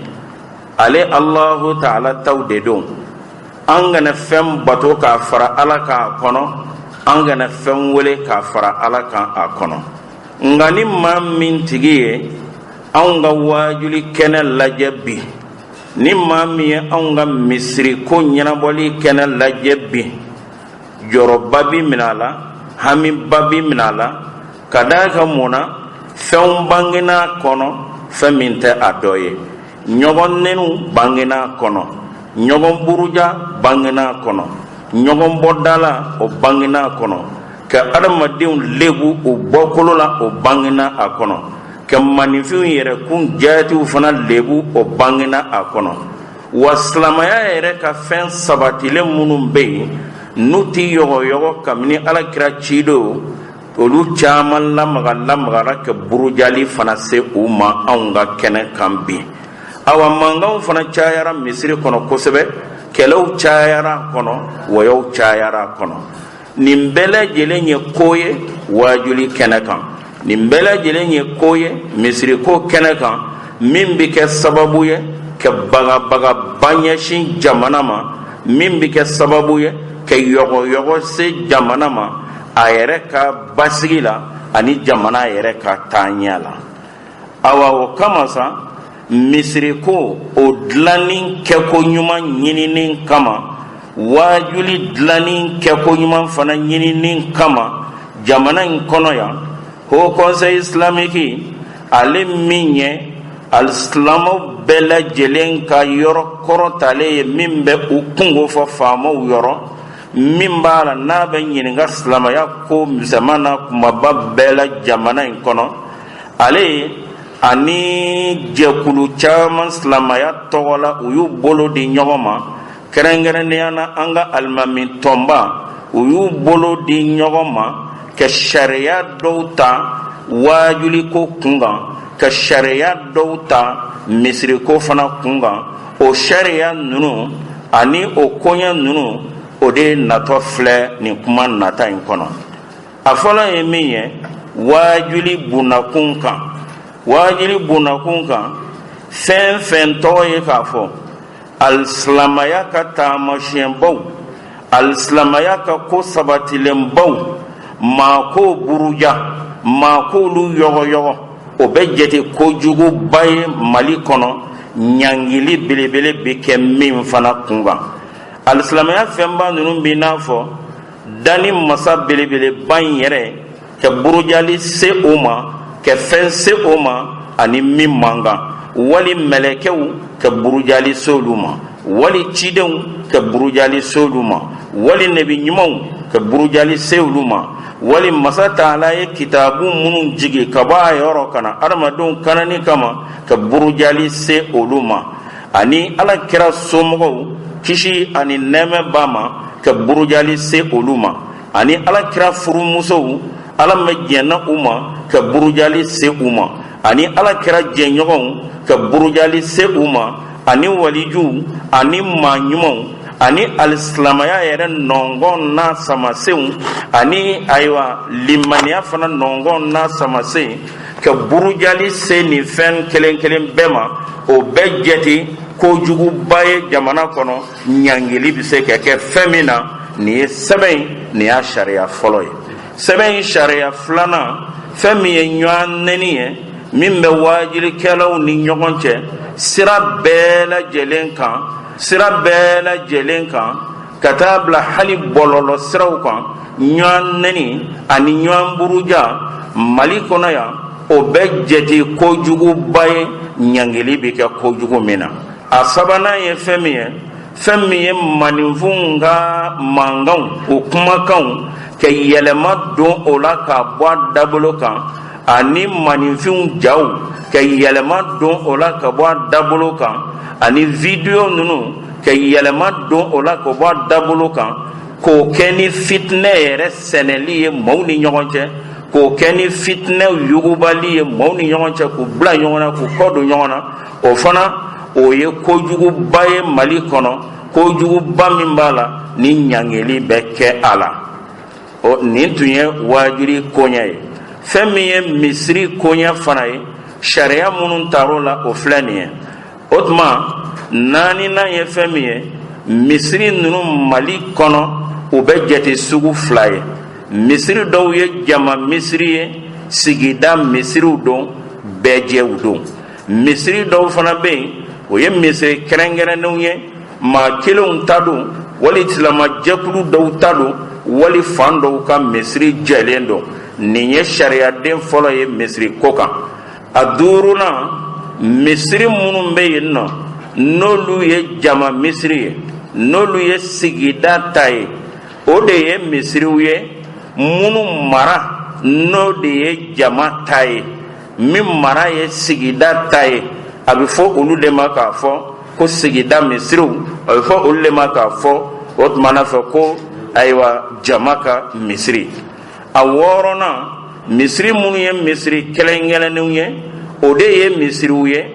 ale Alahu Taala taw de don. An kana fɛn bato k'a fara Ala kan a kɔnɔ, an kana fɛn wele k'a fara Ala kan a kɔnɔ. Nka ni maa min tigi ye anw ka waajuli kɛnɛ lajɛ bi, ni maa min ye anw ka misiri ko ɲɛnabɔli kɛnɛ lajɛ bi, jɔrɔba bi minɛ a la, hamiba bi minɛ a la, ka d'a kan mun na? Fɛnw bangena a kɔnɔ, fɛn min tɛ a dɔ ye. Ɲɔgɔn neniw bangena a kɔnɔ, ɲɔgɔn buruja bangena a kɔnɔ, ɲɔgɔn bɔdala o bangena a kɔnɔ, ka adamadenw lebu u bɔkolo la, o bangena a kɔnɔ, ka maninfinw yɛrɛkun jaatiw fana lebu, o bangena a kɔnɔ. Wa silamɛya yɛrɛ ka fɛn sabatilen minnu bɛ yen, n'u tɛ yɔgɔyɔgɔ kabini Ala kira cidon, olu caman lamaga lamagara ka burujali fana se u ma anw ka kɛnɛ kan bi. Awa, mankanw fana cayara misiri kɔnɔ kosɛbɛ, kɛlɛw cayara a kɔnɔ, wɔyɔw cayara a kɔnɔ. Nin bɛɛ lajɛlen ye ko ye waajuli kɛnɛ kan, nin bɛɛ lajɛlen ye ko ye misiri ko kɛnɛ kan, min bɛ kɛ sababu ye ka bagabagaba ɲɛsin jamana ma, min bɛ kɛ sababu ye ka yɔgɔyɔgɔ se jamana ma a yɛrɛ ka basigi la ani jamana yɛrɛ ka taaɲɛ la. Awa, o kama sa, misiri ko o dilanni kɛko ɲuman ɲinini kama, waajuli dilanni kɛko ɲuman fana ɲinini kama jamana in kɔnɔ yan, Haut Conseil islamique, ale min ye alisilamɛw bɛɛ lajɛlen ka yɔrɔ kɔrɔtalen ye, min bɛ u kunko fɔ faamaw yɔrɔ, min b'a la n'a bɛ ɲininka silamɛya ko misɛnman n'a kunbaba bɛɛ la jamana in kɔnɔ, ale ani jɛkulu caman silamɛya tɔgɔ la, u y'u bolo di ɲɔgɔn ma, kɛrɛnkɛrɛnnenya na an ka alimami tɔnba, u y'u bolo di ɲɔgɔn ma ka sariya dɔw ta waajuliko kun kan, ka sariya dɔw ta misiriko fana kun kan. O sariya ninnu ani o koɲɛ ninnu, o de natɔ filɛ nin kuma nata in kɔnɔ. A fɔlɔ ye min ye waajuli bundakun kan, waajuli bundakun kan, fɛn fɛn tɔgɔ ye k'a fɔ alisilamaya ka taamasiyɛnbaw, alisilamaya ka ko sabatilenbaw, maa k'o buruja, maa k'olu yɔgɔyɔgɔ, o bɛ jate kojuguba ye Mali kɔnɔ, ɲangili belebele bɛ kɛ min fana kun kan. Alisilamaya fɛnba ninnu b'i n'a fɔ danni masa belebeleba in yɛrɛ, ka burujali se o ma, ka fɛn se o ma ani min man kan, wali mɛlɛkɛw ka burujali se olu ma, wali cidenw ka burujali se olu ma, wali nebi ɲumanw ka burujali se olu ma, wali masa taala ye kitabu minnu jigi ka bɔ a yɔrɔ ka na adamadenw kanani kama, ka burujali se olu ma, ani Ala kira somɔgɔw, kisi ani nɛɛmɛ b'a ma, ka burujali se olu ma, ani Ala kira furumusow, Ala ma jɛnna u ma, ka burujali se u ma, ani Ala kira jɛɲɔgɔnw, ka burujali se u ma, ani walijuw ani maa ɲumanw ani alisilamaya yɛrɛ nɔngɔn n'a samasenw, ani ayiwa limaniya fana nɔngɔn n'a samasen, ka burujali se nin fɛn kelen kelen bɛɛ ma, o bɛ jate kojuguba ye jamana kɔnɔ, ɲangili bɛ se ka kɛ fɛn min na. Nin ye sɛbɛn in, nin y'a sariya fɔlɔ ye. Sɛbɛn in sariya filanan, fɛn min ye ɲɔgɔn nɛni ye, min bɛ waajulikɛlaw ni ɲɔgɔn cɛ sira bɛɛ lajɛlen kan, sira bɛɛ lajɛlen kan, ka taa bila hali bɔlɔlɔ siraw kan, ɲɔgɔn nɛni ani ɲɔgɔn buruja Mali kɔnɔ yan, o bɛ jate kojuguba ye, ɲangili bɛ kɛ kojugu min na. A sabanan ye fɛn min ye, fɛn min ye maninfinw ka mankanw, o kumakanw, ka yɛlɛma don o la k'a bɔ a dabolo kan, ani maninfinw jaw, ka yɛlɛma don o la ka bɔ a dabolo kan, ani video ninnu, ka yɛlɛma don o la ka bɔ a dabolo kan, k'o kɛ ni fitinɛ yɛrɛ sɛnɛli ye maaw ni ɲɔgɔn cɛ, k'o kɛ ni fitinɛ yugubali ye maaw ni ɲɔgɔn cɛ, k'u bila ɲɔgɔn na, k'u kɔ don ɲɔgɔn na, o fana o ye kojuguba ye Mali kɔnɔ, kojuguba min b'a la ni ɲangili bɛ kɛ a la. O nin tun ye waajuli koɲɛ ye. Fɛn min ye misiri koɲɛ fana ye, sariya minnu tar'o la, o filɛ nin ye. O tuma naaninan ye fɛn min ye, misiri ninnu Mali kɔnɔ, u bɛ jate sugu fila ye. Misiri dɔw ye jama misiri ye, sigida misiriw don, bɛɛjɛw don. Misiri dɔw fana bɛ yen, o ye misiri kɛrɛnkɛrɛnnenw ye, maa kelenw ta don, wali silamɛjɛkulu dɔw ta don, wali fan dɔw ka misiri jɛlen don. Nin ye sariyaden fɔlɔ ye misiri ko kan. A duurunan, misiri minnu bɛ yen nɔ, n'olu ye jama misiri ye, n'olu ye sigida ta ye, o de ye misiriw ye minnu mara n'o de ye jama ta ye, min mara ye sigida ta ye, a bɛ fɔ olu de ma k'a fɔ ko sigida misiriw, a bɛ fɔ olu de ma k'a fɔ o tuma na fɛ ko ayiwa jama ka misiri. A wɔɔrɔnan, misiri minnu ye misiri kɛrɛnkɛrɛnnenw ye, o de ye misiriw ye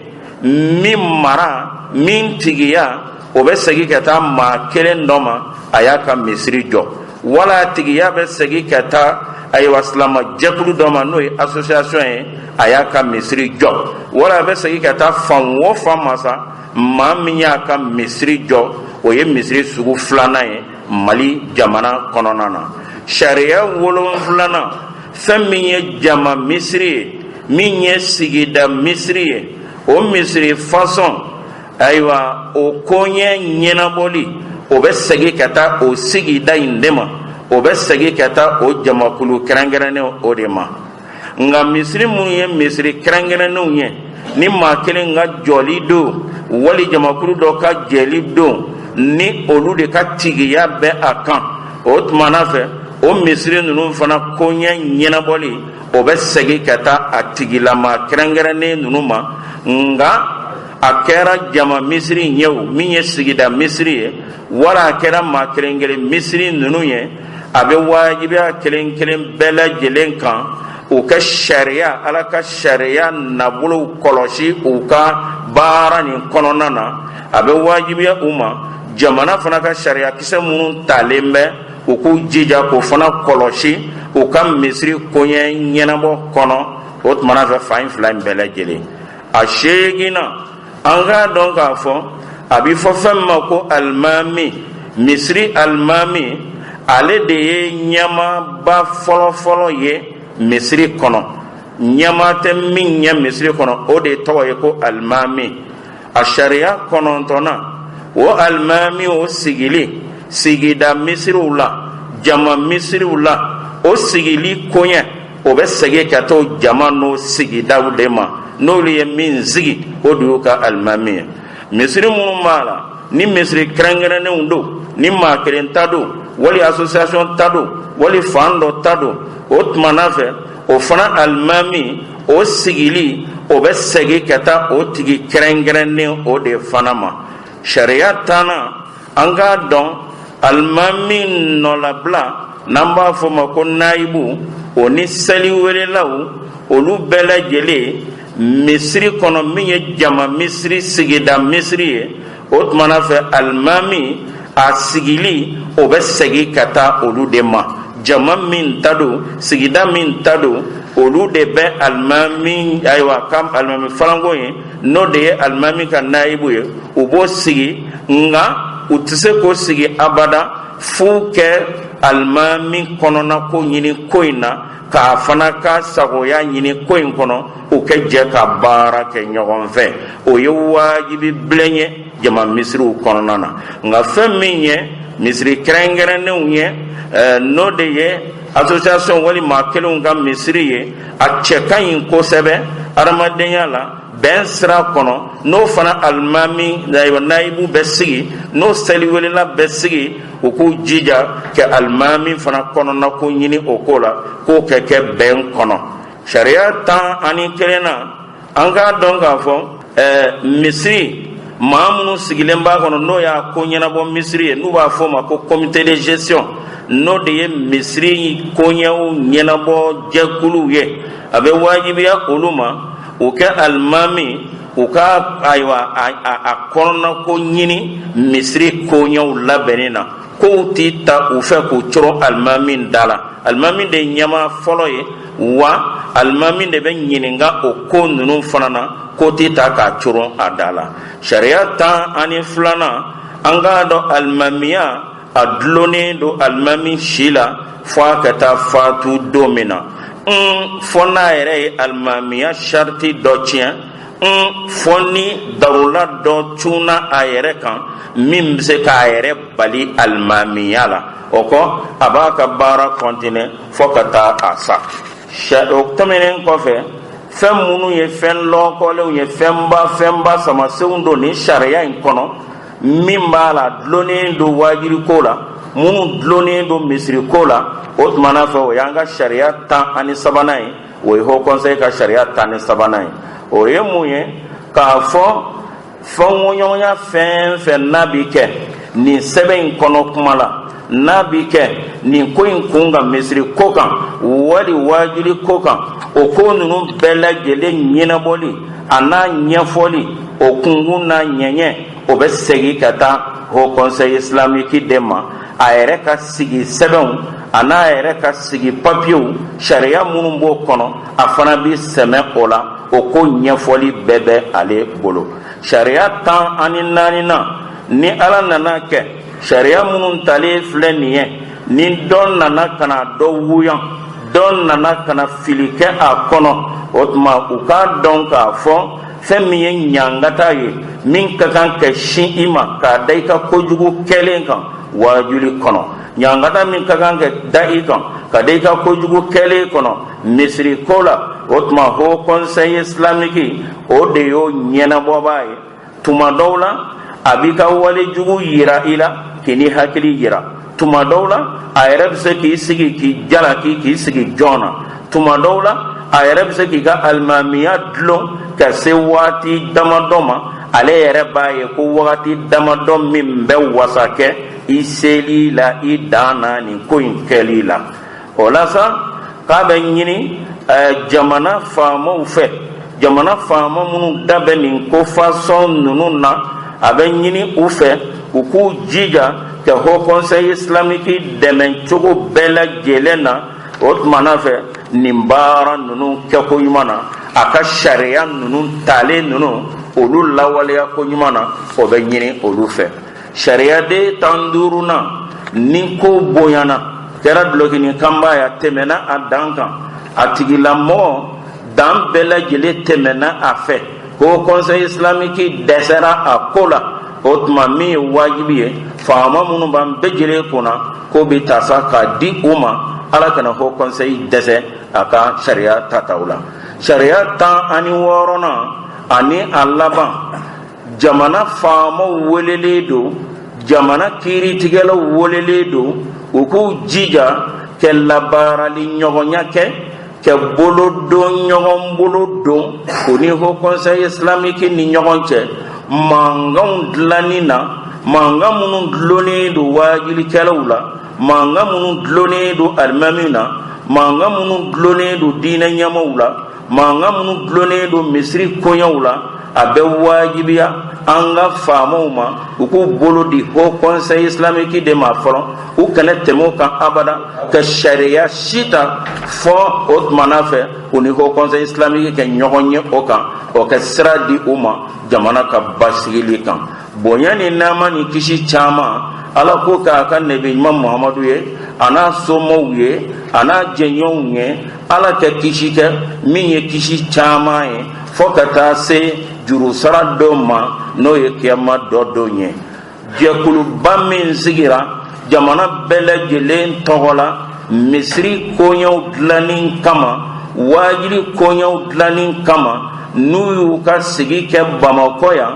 Min mara, min tigiya, o bɛ segin ka taa maa kelen dɔ ma, a y'a ka misiri jɔ, wala a tigiya bɛ segin ka taa, ayiwa, silama jɛkulu dɔ ma, n'o ye association ye, a y'a ka misiri jɔ, wala a bɛ segin ka taa fan o fan ma sa, maa min y'a ka misiri jɔ, o ye misiri sugu filanan ye Mali jamana kɔnɔna na. Sariya wolonfilanan, fɛn min ye jama misiri ye, min ye sigida misiri ye, o misiri fasɔn, ayiwa, o koɲɛ ɲɛnabɔli, o bɛ segin ka taa o sigida in de ma, o bɛ segin ka taa o jamakulu kɛrɛnkɛrɛnnen o de ma. Nka misiri minnu ye misiri kɛrɛnkɛrɛnnenw ye, ni maa kelen ka jɔli don wali jamakulu dɔ ka jɛli don, ni olu de ka tigiya bɛ a kan, o tuma na fɛ, o misiri ninnu fana koɲɛ ɲɛnabɔli, o bɛ segin ka taa a tigilama kɛrɛnkɛrɛnnen ninnu ma. Nka a kɛra jama misiri ye o, min ye sigida misiri ye, wala a kɛra maa kelen kelen misiri ninnu ye, a bɛ wajibiya kelen kelen bɛɛ lajɛlen kan u ka sariya, Ala ka sariya nabolow kɔlɔsi u ka baara nin kɔnɔna na. A bɛ wajibiya u ma, jamana fana ka sariya kisɛ minnu talen bɛ, u k'u jija k'o fana kɔlɔsi u ka misiri koɲɛ ɲɛnabɔ kɔnɔ. O tuma na fɛ, fan in fila in bɛɛ lajɛlen. A seeginnan, an k'a dɔn k'a fɔ a bɛ fɔ fɛn min ma ko alimami, misiri alimami, ale de ye ɲɛmaaba fɔlɔfɔlɔ ye misiri kɔnɔ. Ɲɛmaa tɛ min ɲɛ misiri kɔnɔ, o de tɔgɔ ye ko alimami. A sariya kɔnɔntɔnnan, o alimami o sigili sigida misiriw la, jama misiriw la, o sigili koɲɛ, o bɛ segin ka to jama n'o sigidaw de ma. N'olu ye min sigi, o de y'u ka alimami ye. Misiri minnu b'a la, ni misiri kɛrɛnkɛrɛnnenw don, ni maa kelen ta don, wali association ta don, wali fan dɔ ta don, o tuma na fɛ, o fana alimami o sigili, o bɛ segin ka taa o tigi kɛrɛnkɛrɛnnen o de fana ma. Sariya tannan, an k'a dɔn alimami nɔlabila, n'an b'a fɔ ma ko nayibu, o ni seliwelelaw, olu bɛɛ lajɛlen misiri kɔnɔ, min ye jama misiri, sigida misiri ye, o tuma na fɛ, alimami a sigili, o bɛ segin ka taa olu de ma. Jama min ta don, sigida min ta don, olu de bɛ alimami, ayiwa, ka alimami falanko ye, n'o de ye alimami ka nayibu ye, u b'o sigi. Nka u tɛ se k'o sigi abada f'u kɛ alimami kɔnɔna ko ɲini ko in na, k'a fana ka sagoya ɲini ko in kɔnɔ, u kɛ jɛ ka baara kɛ ɲɔgɔn fɛ. O ye wajibi bilen ye jama misiriw kɔnɔna na. Nka fɛn min ye misiri kɛrɛnkɛrɛnnenw ye, n'o de ye association wali maa kelenw ka misiri ye, a cɛ ka ɲi kosɛbɛ adamadenya la, bɛn sira kɔnɔ, n'o fana alimami, ayiwa, nayibu bɛ sigi, n'o seliwelela bɛ sigi, u k'u jija ka alimami fana kɔnɔna ko ɲini o ko la, k'o kɛ kɛ bɛn kɔnɔ. Sariya 11nan, an k'a dɔn k'a fɔ misiri maa minnu sigilen b'a kɔnɔ, n'o y'a ko ɲɛnabɔ misiri ye, n'u b'a fɔ o ma ko comité de gestion, n'o de ye misiri koɲɛw ɲɛnabɔ jɛkuluw ye, a bɛ wajibiya olu ma u kɛ alimami u ka, ayiwa, a kɔnɔna ko ɲini misiri koɲɛw labɛnni na. Kow tɛ ta u fɛ k'u coron alimami da la. Alimami de ye ɲɛmaa fɔlɔ ye, wa alimami de bɛ ɲininka o ko ninnu fana na. Ko tɛ ta k'a coron a da la. Sariya 12nan, an k'a dɔn alimamiya a dulonnen don alimami si la fo a ka taa fatu don min na, fo n'a yɛrɛ ye alimamiya sariti dɔ tiɲɛ, fo ni darula dɔ cunna a yɛrɛ kan min bɛ se k'a yɛrɛ bali alimamiya la. O kɔ, a b'a ka baara kɔntine fo ka taa a sa. O tɛmɛnen kɔfɛ, fɛn minnu ye fɛn lɔkɔlenw ye, fɛnba fɛnba samasenw don nin sariya in kɔnɔ, min b'a la dulonnen don waajiri ko la, minnu dulonnen don misiri ko la, o tuma na fɛ, o y'an ka sariya 13nan ye. O ye haut conseil ka sariya 13nan ye. O ye mun ye? K'a fɔ fɔnkɔɲɔgɔnya fɛn fɛn n'a bi kɛ nin sɛbɛn in kɔnɔ kuma la, n'a bi kɛ nin ko in kun kan, misiri ko kan wali waajuli ko kan, o ko ninnu bɛɛ lajɛlen ɲɛnabɔli a n'a ɲɛfɔli O kunkun n'a ɲɛɲɛ, o bɛ segin ka taa Haut Conseil islamique de ma. A yɛrɛ ka sigi sɛbɛnw a n'a yɛrɛ ka sigi papiyew, sariya minnu b'o kɔnɔ, a fana bɛ sɛmɛ o la. O ko ɲɛfɔli bɛɛ bɛ ale bolo. Sariya 14nan, ni Ala nana kɛ, sariya minnu talen filɛ nin ye, ni dɔ nana ka na dɔ wuyan, dɔ nana ka na fili kɛ a kɔnɔ, o tuma u k'a dɔn k'a fɔ fɛn min ye ɲangata ye min ka kan ka sin i ma k'a da i ka kojugu kɛlen kan waajuli kɔnɔ, ɲangata min ka kan ka da i kan ka da i ka kojugu kɛlen kɔnɔ misiri ko la, o tuma Haut Conseil islamique, o de y'o ɲɛnabɔbaa ye. Tuma dɔw la, a b'i ka wale jugu yira i la k'i ni hakili yira. Tuma dɔw la, a yɛrɛ bɛ se k'i sigi k'i jalaki, k'i sigi jɔn na. Tuma dɔw la, a yɛrɛ bɛ se k'i ka alimamiya dulon ka se waati damadɔ ma. Ale yɛrɛ b'a ye ko wagati damadɔ min bɛ wasa kɛ i seli la, i dan na nin ko in kɛli la. O la sa, k'a bɛ ɲini jamana faamaw fɛ, jamana faama minnu da bɛ nin ko fasɔn ninnu na, a bɛ ɲini u fɛ u k'u jija ka Haut Conseil islamique dɛmɛ cogo bɛɛ lajɛlen na. O tuma na fɛ, nin baara ninnu kɛko ɲuman na, a ka sariya ninnu talen ninnu, olu lawaleya ko ɲuman na, o bɛ ɲini olu fɛ. Sariyaden 15nan, ni ko bonyana, kɛra dulɔkinin kanba ye, a tɛmɛna a dan kan, a tigilamɔgɔ dan bɛɛ lajɛlen tɛmɛna a fɛ, Haut Conseil islamique dɛsɛra a ko la, o tuma min ye wajibi ye, faama minnu b'an bɛɛ lajɛlen kunna, ko bɛ ta sa k'a di u ma. Ala kana Haut Conseil dɛsɛ a ka sariya tataw la. Sariya 16nan ani a laban, jamana faamaw welelen don, jamana kiiritigɛlaw welelen don, u k'u jija ka labaarali ɲɔgɔnya kɛ, ka bolo don ɲɔgɔn bolo don u ni Haut Conseil islamique ni ɲɔgɔn cɛ mankanw dilanni na, mankan minnu dulonnen don waajulikɛlaw la, mankan minnu dulonnen don alimamiw na, mankan minnu dulonnen don diinɛ ɲɛmaaw la, mankan minnu dulonnen don misiri koɲɛw la. A bɛ wajibiya an ka faamaw ma, u k'u bolo di Haut Conseil islamique de ma fɔlɔ. U kana tɛmɛ o kan abada ka sariya si ta fɔ o tuma na fɛ u ni Haut Conseil islamique kɛ ɲɔgɔn ye o kan, o ka sira di u ma jamana ka basigili kan. Bonya ni nɛɛma ni kisi caman, Ala k'o k'a ka nɛbi ɲuman Muhamadu ye, a n'a somɔgɔw ye, a n'a jɛɲɔgɔnw ye. Ala ka kisi kɛ min ye kisi caman ye fo ka taa se jurusara don ma, n'o ye kiyama dɔ don ye. Jɛkuluba min sigira jamana bɛɛ lajɛlen tɔgɔ la misiri koɲɛw dilanni kama, waajuli koɲɛw dilanni kama, n'u y'u ka sigi kɛ Bamakɔ yan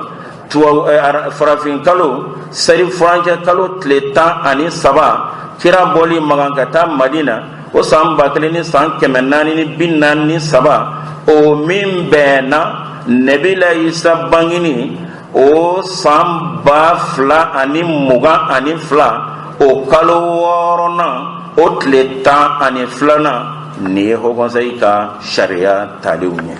farafin kalo seri furancɛ kalo tile 13, kira bɔli Makan ka taa Madina, o san 1443, o min bɛnna Nabila Isa bangeni o san 2022, o kalo wɔɔrɔnan, o tile 12nan, nin ye Haut Conseil ka sariya talenw ye.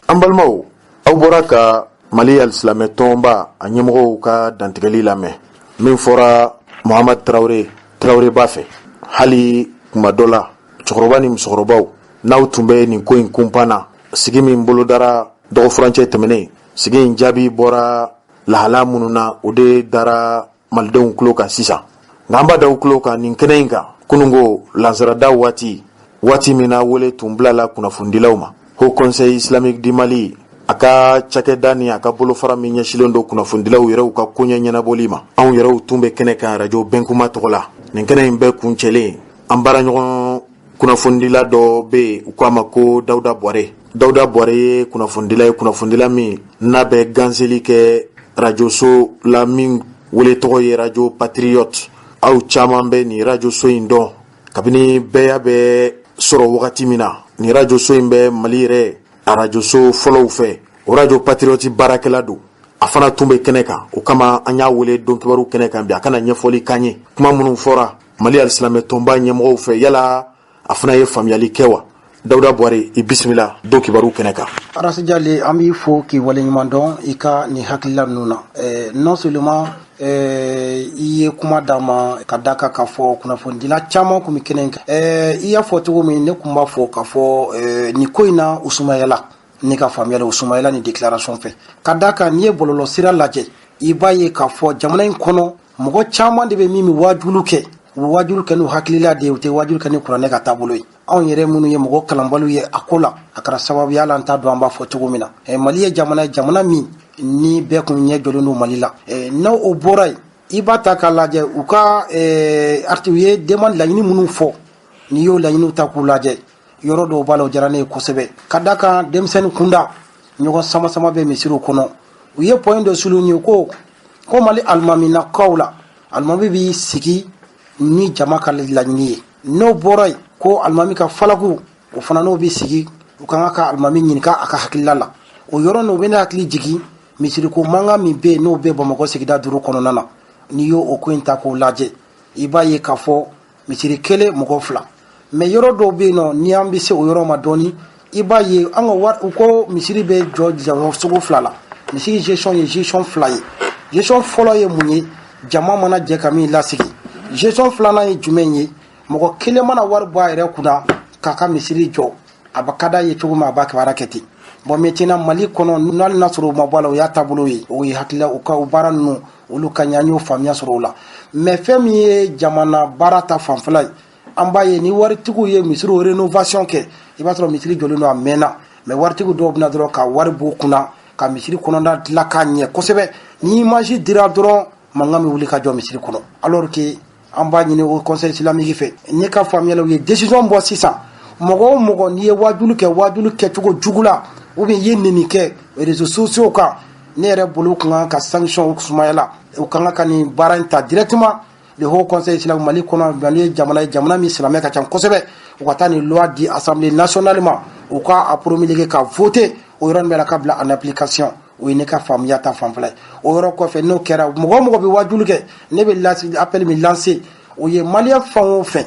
An balimaw, aw bɔra ka Mali alisilamɛ tɔnba a ɲɛmɔgɔw ka dantigɛli lamɛn min fɔra Mohamad Tarawele Taraweleba fɛ. Hali kuma dɔ la, cɛkɔrɔba ni musokɔrɔbaw, n'aw tun bɛ nin ko in kunpan na, sigi min bolodara dɔgɔfurancɛ tɛmɛnen, sigi in jaabi bɔra lahala minnu na, o de dara malidenw tulo kan sisan. Nka an b'a da u tulo kan nin kɛnɛ in kan kununko lansarada waati, waati min na wele tun bilala kunnafonidilaw ma, Haut Conseil islamique du Mali a ka cakɛda ni a ka bolofara min ɲɛsilen don kunnafonidilaw yɛrɛw ka koɲɛ ɲɛnabɔli ma, anw yɛrɛw tun bɛ kɛnɛ kan arajo Bɛnkuma tɔgɔ la. Nin kɛnɛ in bɛɛ kuncɛlen, an baaraɲɔgɔn kunnafonidila dɔ bɛ yen, u k'a ma ko Dawuda Bɔre. Dawuda Bɔre ye kunnafonidila ye, kunnafonidila min n'a bɛ ganseli kɛ rajoso la min wele tɔgɔ ye Radio Patriote. Aw caman bɛ nin rajoso in dɔn kabini bɛɛya bɛ sɔrɔ wagati min na. Nin rajoso in bɛ Mali yɛrɛ arajoso fɔlɔw fɛ. O Radio Patriote baarakɛla don, a fana tun bɛ kɛnɛ kan. O kama an y'a wele don kibaru kɛnɛ kan bi, a ka na ɲɛfɔli k'an ye kuma minnu fɔra Mali alisilamɛ tɔnba ɲɛmɔgɔw fɛ. Yala a fana ye faamuyali kɛ wa? Dawuda Buware, i bisimila don kibaru kɛnɛ kan. Arasi Jale, an b'i fo k'i waleɲuman dɔn i ka nin hakilila ninnu na. Non seulement i ye kuma d'an ma ka da kan k'a fɔ kunnafonidila caman tun bɛ kɛnɛ kan. I y'a fɔ cogo min, ne tun b'a fɔ k'a fɔ nin ko in na, u sumayala. Ne ka faamuya la, u sumayala ni déclaration fɛ, ka da kan n'i ye bɔlɔlɔsira lajɛ, i b'a ye k'a fɔ jamana in kɔnɔ, mɔgɔ caman de bɛ min bɛ waajulu kɛ. U bɛ waajulu kɛ n'u hakilila de ye, u tɛ waajulu kɛ ni kuranɛ ka taabolo ye. Anw yɛrɛ minnu ye mɔgɔ kalanbaliw ye a ko la, a kɛra sababu ye hali an t'a dɔn an b'a fɔ cogo min na. Mali ye jamana ye, jamana min ni bɛɛ kun ɲɛ jɔlen don Mali la. N'o o bɔra yen, i b'a ta k'a lajɛ, u ka arti, u ye demande, laɲini minnu fɔ, n'i y'o laɲiniw ta k'u lajɛ, yɔrɔ dɔw b'a la, o diyara ne ye kosɛbɛ, ka da kan denmisɛnnin kunda, ɲɔgɔn sama sama bɛ misiriw kɔnɔ. U ye point dɔ souligner ko Mali alimaminakaw la, alimami b'i sigi ni jama ka laɲini ye. N'o bɔra yen, ko alimami ka falaku, o fana n'o bɛ sigi, u ka kan ka alimami ɲininka a ka hakilila la. O yɔrɔ nin, o bɛ ne hakili jigin misiriko mankan min bɛ yen, n'o bɛ Bamakɔ sigida 5 kɔnɔna na. N'i y'o o ko in ta k'o lajɛ, i b'a ye k'a fɔ misiri kelen, mɔgɔ fila. Mais yɔrɔ dɔw bɛ yen nɔ, ni an bɛ se o yɔrɔ ma dɔɔni, i b'a ye an ka wari, u ko misiri bɛ jɔ jɔ sugu fila la. Misiri gestion ye gestion fila ye. Gestion fɔlɔ ye mun ye? Jama mana jɛ ka min lasigi. Gestion filanan ye jumɛn ye? Mɔgɔ kelen mana wari bɔ a yɛrɛ kunna k'a ka misiri jɔ, a bɛ ka d'a ye cogo min, a b'a baara kɛ ten. Bon, maintenant, Mali kɔnɔ, n'hali n'a sɔrɔ o ma bɔ a la, o y'a taabolo ye, o ye hakilila, u ka o baara ninnu, olu ka ɲi, an y'o faamuya sɔrɔ o la. Mais fɛn min ye jamana baara ta fanfɛla ye, an b'a ye ni waritigiw ye misiriw rénovation kɛ, i b'a sɔrɔ misiri jɔlen don a mɛnna, mais waritigiw dɔw bɛna dɔrɔn ka wari b'u kunna ka misiri kɔnɔna dilan k'a ɲɛ kosɛbɛ. Ni image dira dɔrɔn, mankan bɛ wuli ka jɔ misiri kɔnɔ. Alors que an b'a ɲini o Conseil islamique fɛ, ne ka faamuya la, u ye décision bɔ sisan, mɔgɔ o mɔgɔ n'i ye waajulu kɛ, waajulu kɛcogo jugu la, ou bien i ye neni kɛ réseaux sociaux kan, ne yɛrɛ bolo, kun kan ka sanction sumayala. U kan ka nin baara in ta directement, le Haut Conseil islamique Mali kɔnɔ. Mali ye jamana ye, jamana min silamɛ ka ca kosɛbɛ. U ka taa nin loi di Assemblée nationale ma, u ka a promulguer, ka voter o yɔrɔnin bɛɛ la, ka bila en application. O ye ne ka faamuya ta fanfɛla ye. O yɔrɔ kɔfɛ, n'o kɛra, mɔgɔ o mɔgɔ bɛ waajulu kɛ, ne bɛ appel min lancer, o ye malien fɛn o fɛn,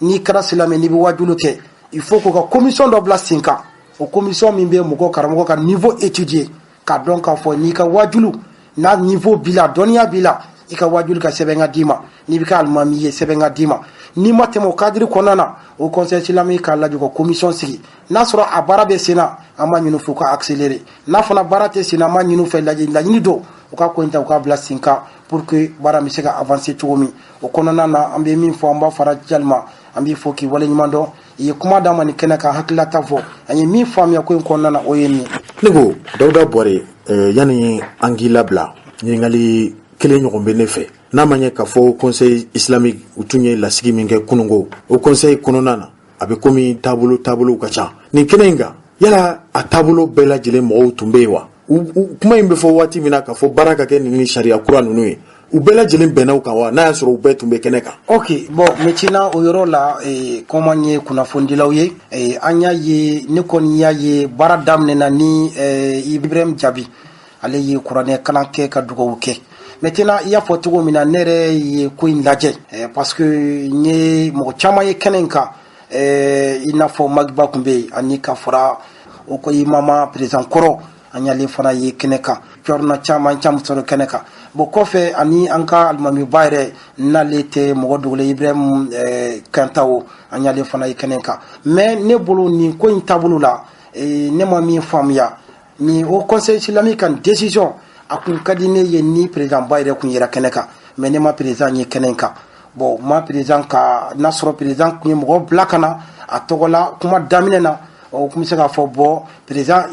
n'i kɛra silamɛ, n'i bɛ waajulu kɛ, il faut k'u ka commission dɔ bila sen kan. O commission min bɛ mɔgɔ karamɔgɔ ka niveau étudier, k'a dɔn k'a fɔ n'i ka waajulu n'a niveau b'i la, dɔnniya b'i la, i ka waajulu ka sɛbɛn ka d'i ma. N'i bɛ kɛ alimami ye, sɛbɛn ka d'i ma. N'i ma tɛmɛ o cadre kɔnɔna na, o Conseil islamique k'a lajɛ ka commission sigi. N'a sɔrɔ a baara bɛ sen na, an b'a ɲini f'u ka accélérer. N'a fana baara tɛ sen na, an b'a ɲini u fɛ, laɲini don, u ka ko in ta, u k'a bila sen kan pour que baara bɛ se ka avancer cogo min. O kɔnɔna na, an bɛ min fɔ, an b'a fara Jalima, an b'i fɔ k'i waleɲuman dɔn. I ye kuma d'an ma nin kɛnɛ kan, hakililata fɔ. An ye min faamuya ko in kɔnɔna na, o ye nin ye. Ne ko, Dawuda Buware, yanni an k'i labila, ɲininkali kelen ɲɔgɔn bɛ ne fɛ. N'a ma ɲɛ k'a fɔ Conseil islamique, u tun ye lasigi min kɛ kununko, o conseil kɔnɔna na, a bɛ komi taabolo taabolow ka ca nin kɛnɛ in kan. Yala a taabolo bɛɛ lajɛlen mɔgɔw tun bɛ yen wa? Kuma in bɛ fɔ waati min na k'a fɔ baara ka kɛ nin ni sariya kura ninnu ye, u bɛɛ lajɛlen bɛnna o kan wa, n'a y'a sɔrɔ u bɛɛ tun bɛ kɛnɛ kan? Ok, bon, maintenant, o yɔrɔ la, comme an ye kunnafonidilaw ye, an y'a ye, ne kɔni y'a ye, baara daminɛna ni Ibrahim Jabi, ale ye kuranɛ kalan kɛ ka dugawu kɛ. Maintenant, i y'a fɔ cogo min na, ne yɛrɛ ye ko in lajɛ, parce que n ye mɔgɔ caman ye kɛnɛ in kan, i n'a fɔ Magiba tun bɛ yen, ani ka fara o ko imama président kɔrɔ, an y'ale fana ye kɛnɛ kan, cɔrɔna caman caman sɔrɔ kɛnɛ kan. Bon, kɔfɛ, ani an ka alimamiba yɛrɛ, n'ale tɛ mɔgɔ dogolen, Ibrahim Kantawo, an y'ale fana ye kɛnɛ kan. Mais ne bolo, nin ko in taabolo la, ne ma min faamuya ni o Conseil islamique kan décision, a kun ka di ne ye ni président ba yɛrɛ kun yera kɛnɛ kan, mais ne ma président ye kɛnɛ kan. Bon, ma président ka, n'a sɔrɔ président kun ye mɔgɔ bila ka na a tɔgɔ la kuma daminɛ na, o kun bɛ se k'a fɔ, bon, président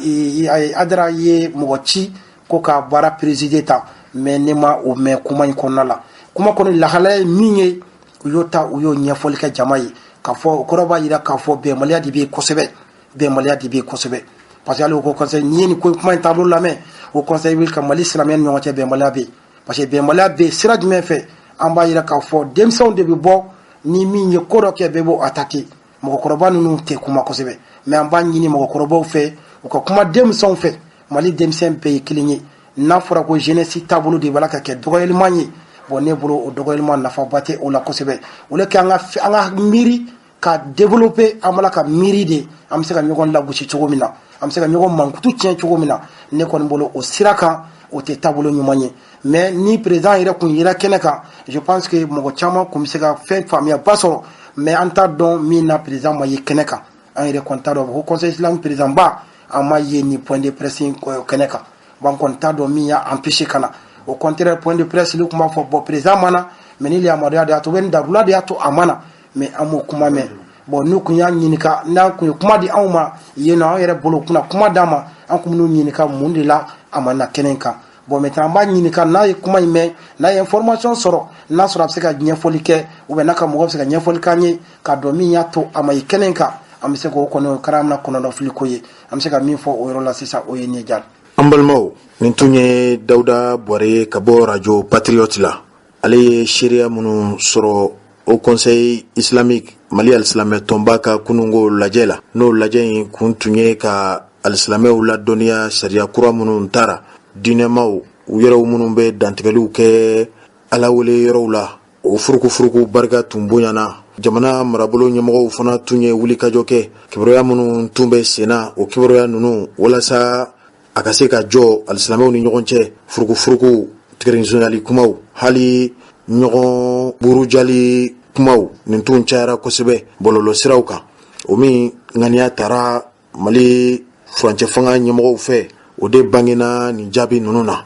Adara ye mɔgɔ ci ko ka baara présider ta. Mais ne ma o mɛn kuma in kɔnɔna la. Kuma kɔni lahalaya ye min ye, u y'o ta, u y'o ɲɛfɔli kɛ jama ye k'a fɔ o kɔrɔ b'a jira k'a fɔ bɛnbaliya de bɛ yen kosɛbɛ, bɛnbaliya de bɛ yen kosɛbɛ, parce que hali o ko conseil, n'i ye nin ko kuma in taabolo lamɛn, o conseil bɛ ka Mali silamɛya ni ɲɔgɔn cɛ, bɛnbaliya bɛ yen. Parce que bɛnbaliya bɛ yen sira jumɛn fɛ? An b'a jira k'a fɔ denmisɛnw de bɛ bɔ, ni min ye ko dɔ kɛ, bɛɛ b'o attaquer. Mɔgɔkɔrɔba ninnu tɛ kuma kosɛbɛ. Mais an b'a ɲini mɔgɔkɔrɔbaw fɛ, u ka kuma denmisɛnw fɛ. Mali denmisɛn bɛɛ ye kelen ye. N'a fɔra ko jeunesse taabolo de b'a la ka kɛ dɔgɔyaliman ye, bon, ne bolo, o dɔgɔyaliman nafaba tɛ o la kosɛbɛ. O le kɛ an ka miiri k'a lajɛ, an ka ka développer, an b'a la ka miiri de an bɛ se ka ɲɔgɔn lagosi cogo min na, an bɛ se ka ɲɔgɔn mankutu tiɲɛ cogo min na. Ne kɔni bolo, o sira kan, o tɛ taabolo ɲuman ye. Mais ni président yɛrɛ kun yera kɛnɛ kan, je pense que mɔgɔ caman kun bɛ se ka fɛn faamuyaba sɔrɔ. Mais an t'a dɔn min na président ma ye kɛnɛ kan. An yɛrɛ kɔni t'a dɔn ko conseil islamique président ba, an ma ye nin point de presse kɛnɛ kan. Bon, an kɔni t'a dɔn min y'a empêché ka na. Au contraire, point de presse lu tun b'a fɔ, bon, président ma na, mais ni yamaruya de y'a to, ni darula de y'a to a ma na, mais an m'o kuma mɛn. Bon, n'u kun y'a ɲininka, n'a kun ye kuma di anw ma yen nɔ, an yɛrɛ bolo kunna kuma d'an ma, an kun b'u ɲininka mun de la a ma na kɛnɛ kan. Bon, maintenant, an b'a ɲininka, n'a ye kuma in mɛn, n'a ye information sɔrɔ, n'a sɔrɔ a bɛ se ka ɲɛfɔli kɛ, ou bien n'a ka mɔgɔ bɛ se ka ɲɛfɔli k'an ye k'a dɔn min y'a to a ma ye kɛnɛ kan. An bɛ se k'o kɔni, o kɛra an na kɔnɔnafili ko ye. An bɛ se ka min fɔ o yɔrɔ la sisan, o ye nin ye jaabi. An balimaw, nin tun ye Dawuda Bɔre ye ka bɔ Radio Patriote la. Ale ye seereya minnu sɔrɔ Haut Conseil islamique, Mali alisilamɛ tɔnba ka kununko lajɛ la, n'o lajɛ in kun tun ye ka alisilamɛw ladɔnniya sariya kura minnu tara, diinɛmaw u yɛrɛw minnu bɛ dantigɛliw kɛ Ala wele yɔrɔw la. O furukufuruku barika tun bonyana. Jamana marabolo ɲɛmɔgɔw fana tun ye wulikajɔ kɛ, kibaruya minnu tun bɛ senna, o kibaruya ninnu, walasa a ka se ka jɔ alisilamɛw ni ɲɔgɔn cɛ furukufuruku, tigɛrinsonyali kumaw, hali ɲɔgɔn burujali kumaw, nin tun cayara kosɛbɛ bɔlɔlɔsiraw kan. O min ŋaniya tara Mali furancɛ fanga ɲɛmɔgɔw fɛ, o de bangena nin jaabi ninnu na.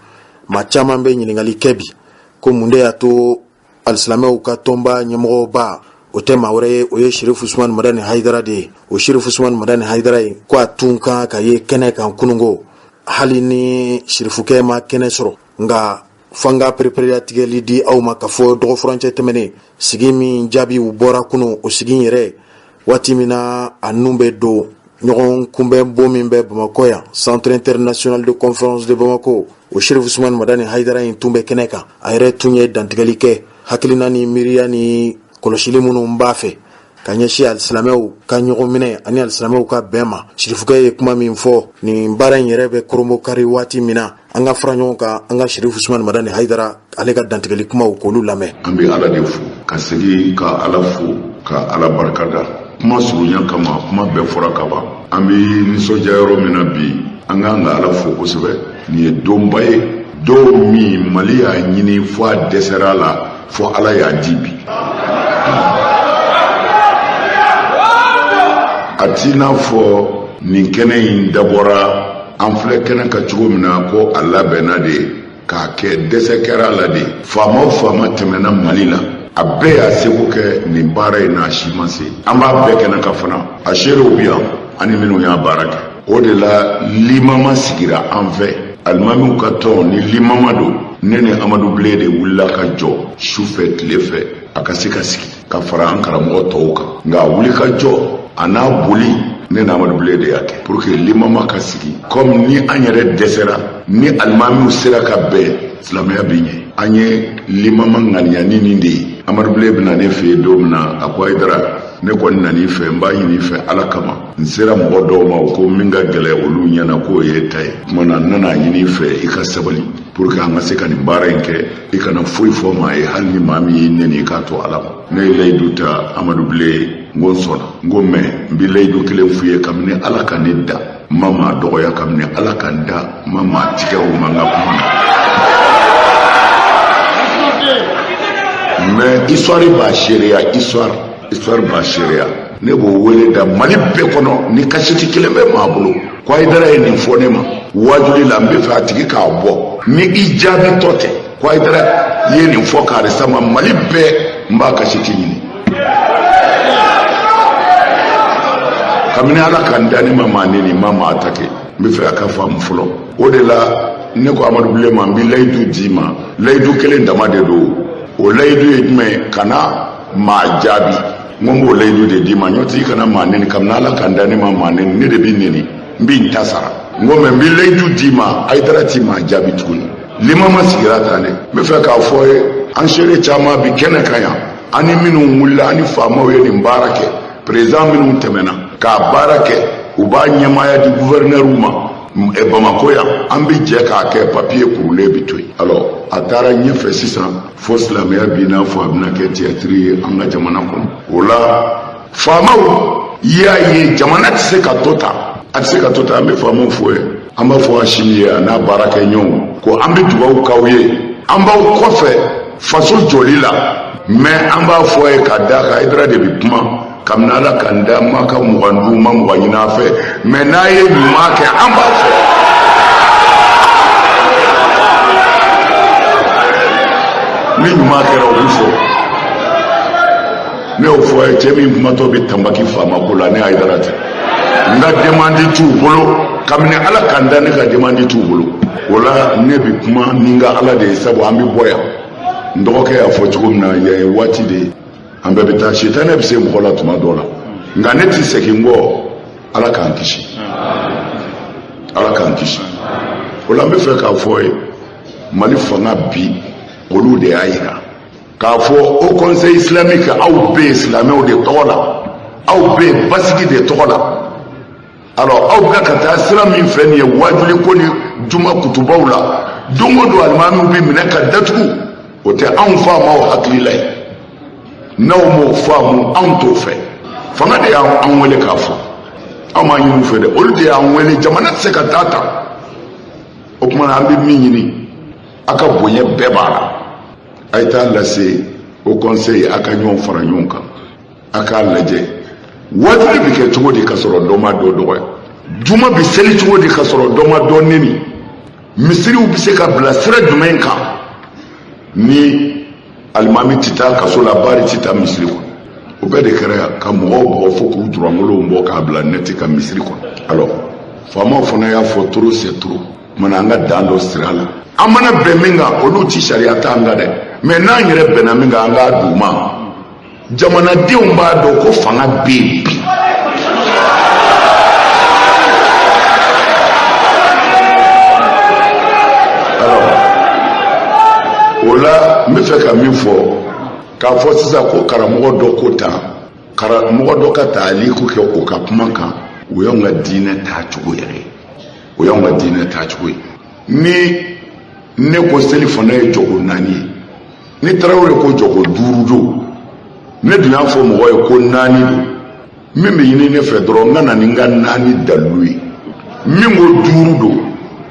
Maa caman bɛ ɲininkali kɛ bi ko mun de y'a to alisilamɛw ka tɔnba ɲɛmɔgɔba, o tɛ maa wɛrɛ ye, o ye Sherifu Usumani Madani Hayidara de ye. O Sherifu Usumani Madani Hayidara ye, ko a tun kan ka ye kɛnɛ kan kununko, hali ni sirifukɛ ma kɛnɛ sɔrɔ. Nka fanga pereperelatigɛli di aw ma k'a fɔ dɔgɔfurancɛ tɛmɛnen sigi min jaabiw bɔra kunun, o sigi yɛrɛ, waati min na a nun bɛ don ɲɔgɔn kunbɛn bon min bɛ Bamakɔ yan, Centre international de conférence de Bamako, o Sherifu Usumani Madani Hayidara in tun bɛ kɛnɛ kan. A yɛrɛ tun ye dantigɛli kɛ, hakilina ni miiriya ni kɔlɔsili minnu b'a fɛ ka ɲɛsin alisilamɛw ka ɲɔgɔn minɛ ani alisilamɛw ka bɛn ma. Sirifukɛ ye kuma min fɔ, nin baara in yɛrɛ bɛ koromokari waati min na, an ka fara ɲɔgɔn kan, an ka Sherifu Usumani Madani Hayidara, ale ka dantigɛli kumaw, k'olu lamɛn. An bɛ Ala de fo, ka segin ka Ala fo, ka Ala barikada. Kuma surunya kama, kuma bɛɛ fɔra ka ban. An bɛ nisɔndiya yɔrɔ min na bi, an k'an ka Ala fo kosɛbɛ. Nin ye donba ye, don min Mali y'a ɲini fo a dɛsɛra a la, fo Ala y'a di bi. A t'i n'a fɔ nin kɛnɛ in dabɔra, an filɛ kɛnɛ kan cogo min na, ko a labɛnna de k'a kɛ, dɛsɛ kɛra a la de. Faama o faama tɛmɛna Mali la, a bɛɛ y'a seko kɛ nin baara in na, a si ma se. An b'a bɛɛ kɛnɛ kan fana, a seerew bɛ yan ani minnu y'a baara kɛ. O de la limama sigira an fɛ, alimamiw ka tɔn ni limama don. Ne ni Amadu Bilen de wulila ka jɔ su fɛ, tile fɛ, a ka se ka sigi ka fara an karamɔgɔ tɔw kan. Nka a wuli ka jɔ a n'a boli, ne ni Amadu Bilen de y'a kɛ pour que limama ka sigi. Comme ni an yɛrɛ dɛsɛra, ni alimamiw sera ka bɛn, silamɛya bɛ ɲɛ. An ye limama ŋaniya ni nin de ye. Amadu Bilen bɛ na ne fɛ yen don min na, a ko: Hayidara, ne kɔni nan'i fɛ, n b'a ɲini i fɛ Ala kama. N sera mɔgɔ dɔw ma, o ko min ka gɛlɛ olu ɲɛna, k'o ye ta ye. Tuma na, n nana ɲini i fɛ, i ka sabali pour que an ka se ka nin baara in kɛ. I kana foyi fɔ maa ye, hali ni maa min y'i nɛni, i k'a to Ala ma. Ne ye layidu ta Amadu Bilen ye, n ko n sɔnna. N ko mais n bɛ layidu kelen f'u ye: kabini Ala ka ne da, n ma maa dɔgɔya. Kabini Ala ka n da, n ma maa tigɛ o ma n ka kuma na. Mais histoire b'a seereya, histoire b'a seereya. Ne b'o wele da Mali bɛɛ kɔnɔ, ni kasɛti kelen bɛ maa bolo ko Hayidara ye nin fɔ ne ma wajuli la, n bɛ fɛ a tigi k'a bɔ ni i jaabi tɔ tɛ ko Hayidara ye nin fɔ karisa ma. Mali bɛɛ, n b'a kasɛti ɲini. Kabini Ala ka n da, ne ma maa neni, n ma maa attaqué. N bɛ fɛ a ka faamu fɔlɔ. O de la ne ko Amadu Bilen ma, n bɛ layidu d'i ma, layidu kelen dama de don. O layidu ye jumɛn ye? Kana maa jaabi. N ko n b'o layidu de d'i ma, n'o tɛ i kana maa neni. Kabini Ala ka n da, ne ma maa neni, ne de b'i neni, n b'i n ta sara. N ko mais n bɛ layidu d'i ma, Hayidara ti maa jaabi tuguni. Limama sigira tan dɛ. N bɛ fɛ k'a fɔ ye, an seere caman bi kɛnɛ kan yan, an ni minnu wulila, an ni faamaw ye nin baara kɛ, président minnu tɛmɛna k'a baara kɛ, u b'a ɲɛmaaya di gouverneur ma Bamakɔ yan, an bɛ jɛ k'a kɛ, papier kurulen bɛ to yen. Alors a taara ɲɛfɛ sisan fo silamɛya b'i n'a fɔ a bɛna kɛ théâtre ye an ka jamana kɔnɔ. O la Faamaw y'a ye jamana tɛ se ka to tan, a tɛ se ka to tan. An bɛ faamaw fo ye, an b'a fɔ Asimi ye a n'a baarakɛɲɔgɔnw ko an bɛ dugawu k'aw ye, an b'aw kɔfɛ faso jɔli la. Mais an b'a fɔ a ye ka d'a kan Hayidara de bɛ kuma kabini Ala ka n da n ma ka 20 dun, n ma 20 ɲini a fɛ, mais n'a ye ɲuman kɛ an b'a fɔ. Ni ɲuman kɛra o bɛ fɔ. Ne y'o fɔ a ye, cɛ min kumatɔ bɛ tanbaki faama ko la, ne Hayidara tɛ. N ka demande t'u bolo, kabini Ala ka n da ne ka demande t'u bolo. O la ne bɛ kuma ni n ka Ala de ye, sabu an bɛ bɔ yan. N dɔgɔkɛ y'a fɔ cogo min na, yan ye waati de ye, an bɛɛ bɛ taa. Sitanɛ bɛ se mɔgɔ la tuma dɔ la, nka ne tɛ segin kɔ. Ala k'an kisi, Ala k'an kisi. O la n bɛ fɛ k'a fɔ ye, Mali fanga bi, olu de y'a yira k'a fɔ Haut Conseil islamique, aw bɛ yen silamɛw de tɔgɔ la, aw bɛ yen basigi de tɔgɔ la. Alors aw bɛ ka taa sira min fɛ nin ye, wajuli ko ni juma kutubaw la, don o don alimamiw bɛ minɛ ka datugu, o tɛ anw faamaw hakilila ye. N'aw m'o faamu, anw t'o fɛ. Fanga de y'an wele k'a fɔ, anw m'a ɲini u fɛ dɛ, olu de y'an wele. Jamana tɛ se ka taa tan. O tuma na an bɛ min ɲini, a ka bonya bɛɛ b'a la, a ye taa lase Haut Conseil, a ka ɲɔgɔn fara ɲɔgɔn kan, a k'a lajɛ wajuli bɛ kɛ cogo di ka sɔrɔ dɔ ma dɔ dɔgɔya, juma bɛ seli cogo di ka sɔrɔ dɔ ma dɔ neni, misiriw bɛ se ka bila sira jumɛn kan ni alimami tɛ taa kaso la, bari tɛ taa misiri kɔnɔ. O bɛɛ de kɛra yan ka mɔgɔw bugɔ fo k'u jurangolow bɔ k'a bila nɛti kan misiri kɔnɔ. Alors faamaw fana y'a fɔ trop c'est trop. Mana an ka dan dɔ sira la, an mana bɛn min kan, olu ti sariya t'an kan dɛ, mais n'an yɛrɛ bɛnna min kan, an k'a d'u ma. Jamanadenw b'a dɔn ko fanga bɛ yen bi. Alors o la n bɛ fɛ ka min fɔ, k'a fɔ sisan ko karamɔgɔ dɔ ko tan, karamɔgɔ dɔ ka taaliku kɛ o ka kuma kan, o y'anw ka diinɛ taacogo yɛrɛ ye, o y'anw ka diinɛ taacogo ye. Ni ne ko seli fana ye jɔko 4 ye, ni Tarawele ko jɔko 5 don, ne dun y'a fɔ mɔgɔ ye ko 4 don, min bɛ ɲini ne fɛ dɔrɔn n ka na ni n ka 4 dalilu ye. Min ko 5 don,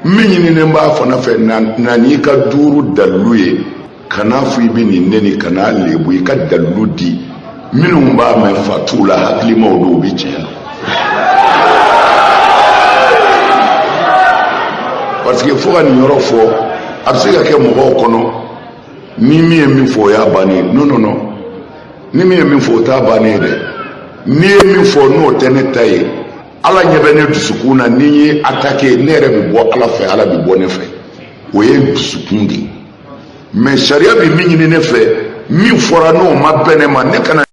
min ɲininen b'a fana fɛ, na n'i ka 5 dalilu ye. Kan'a fɔ i bɛ nin neni, kan'a lebu, i ka dalilu di. Minnu b'a mɛn fa t'u la, hakilimaw don, u bɛ tiɲɛ dɔn. Parce que fo ka nin yɔrɔ fɔ, a bɛ se ka kɛ mɔgɔw kɔnɔ ni min ye min fɔ o y'a bannen ye. Non, non, non, ni min ye min fɔ o t'a bannen ye dɛ. N'i ye min fɔ n'o tɛ ne ta ye, Ala ɲɛ bɛ ne dusukun na. Ni n ye attaqué, ne yɛrɛ bɛ bɔ Ala fɛ, Ala bɛ bɔ ne fɛ. O ye dusukun de ye. Mais sariya bɛ min ɲini ne fɛ, min fɔra n'o ma bɛn ne ma, ne kana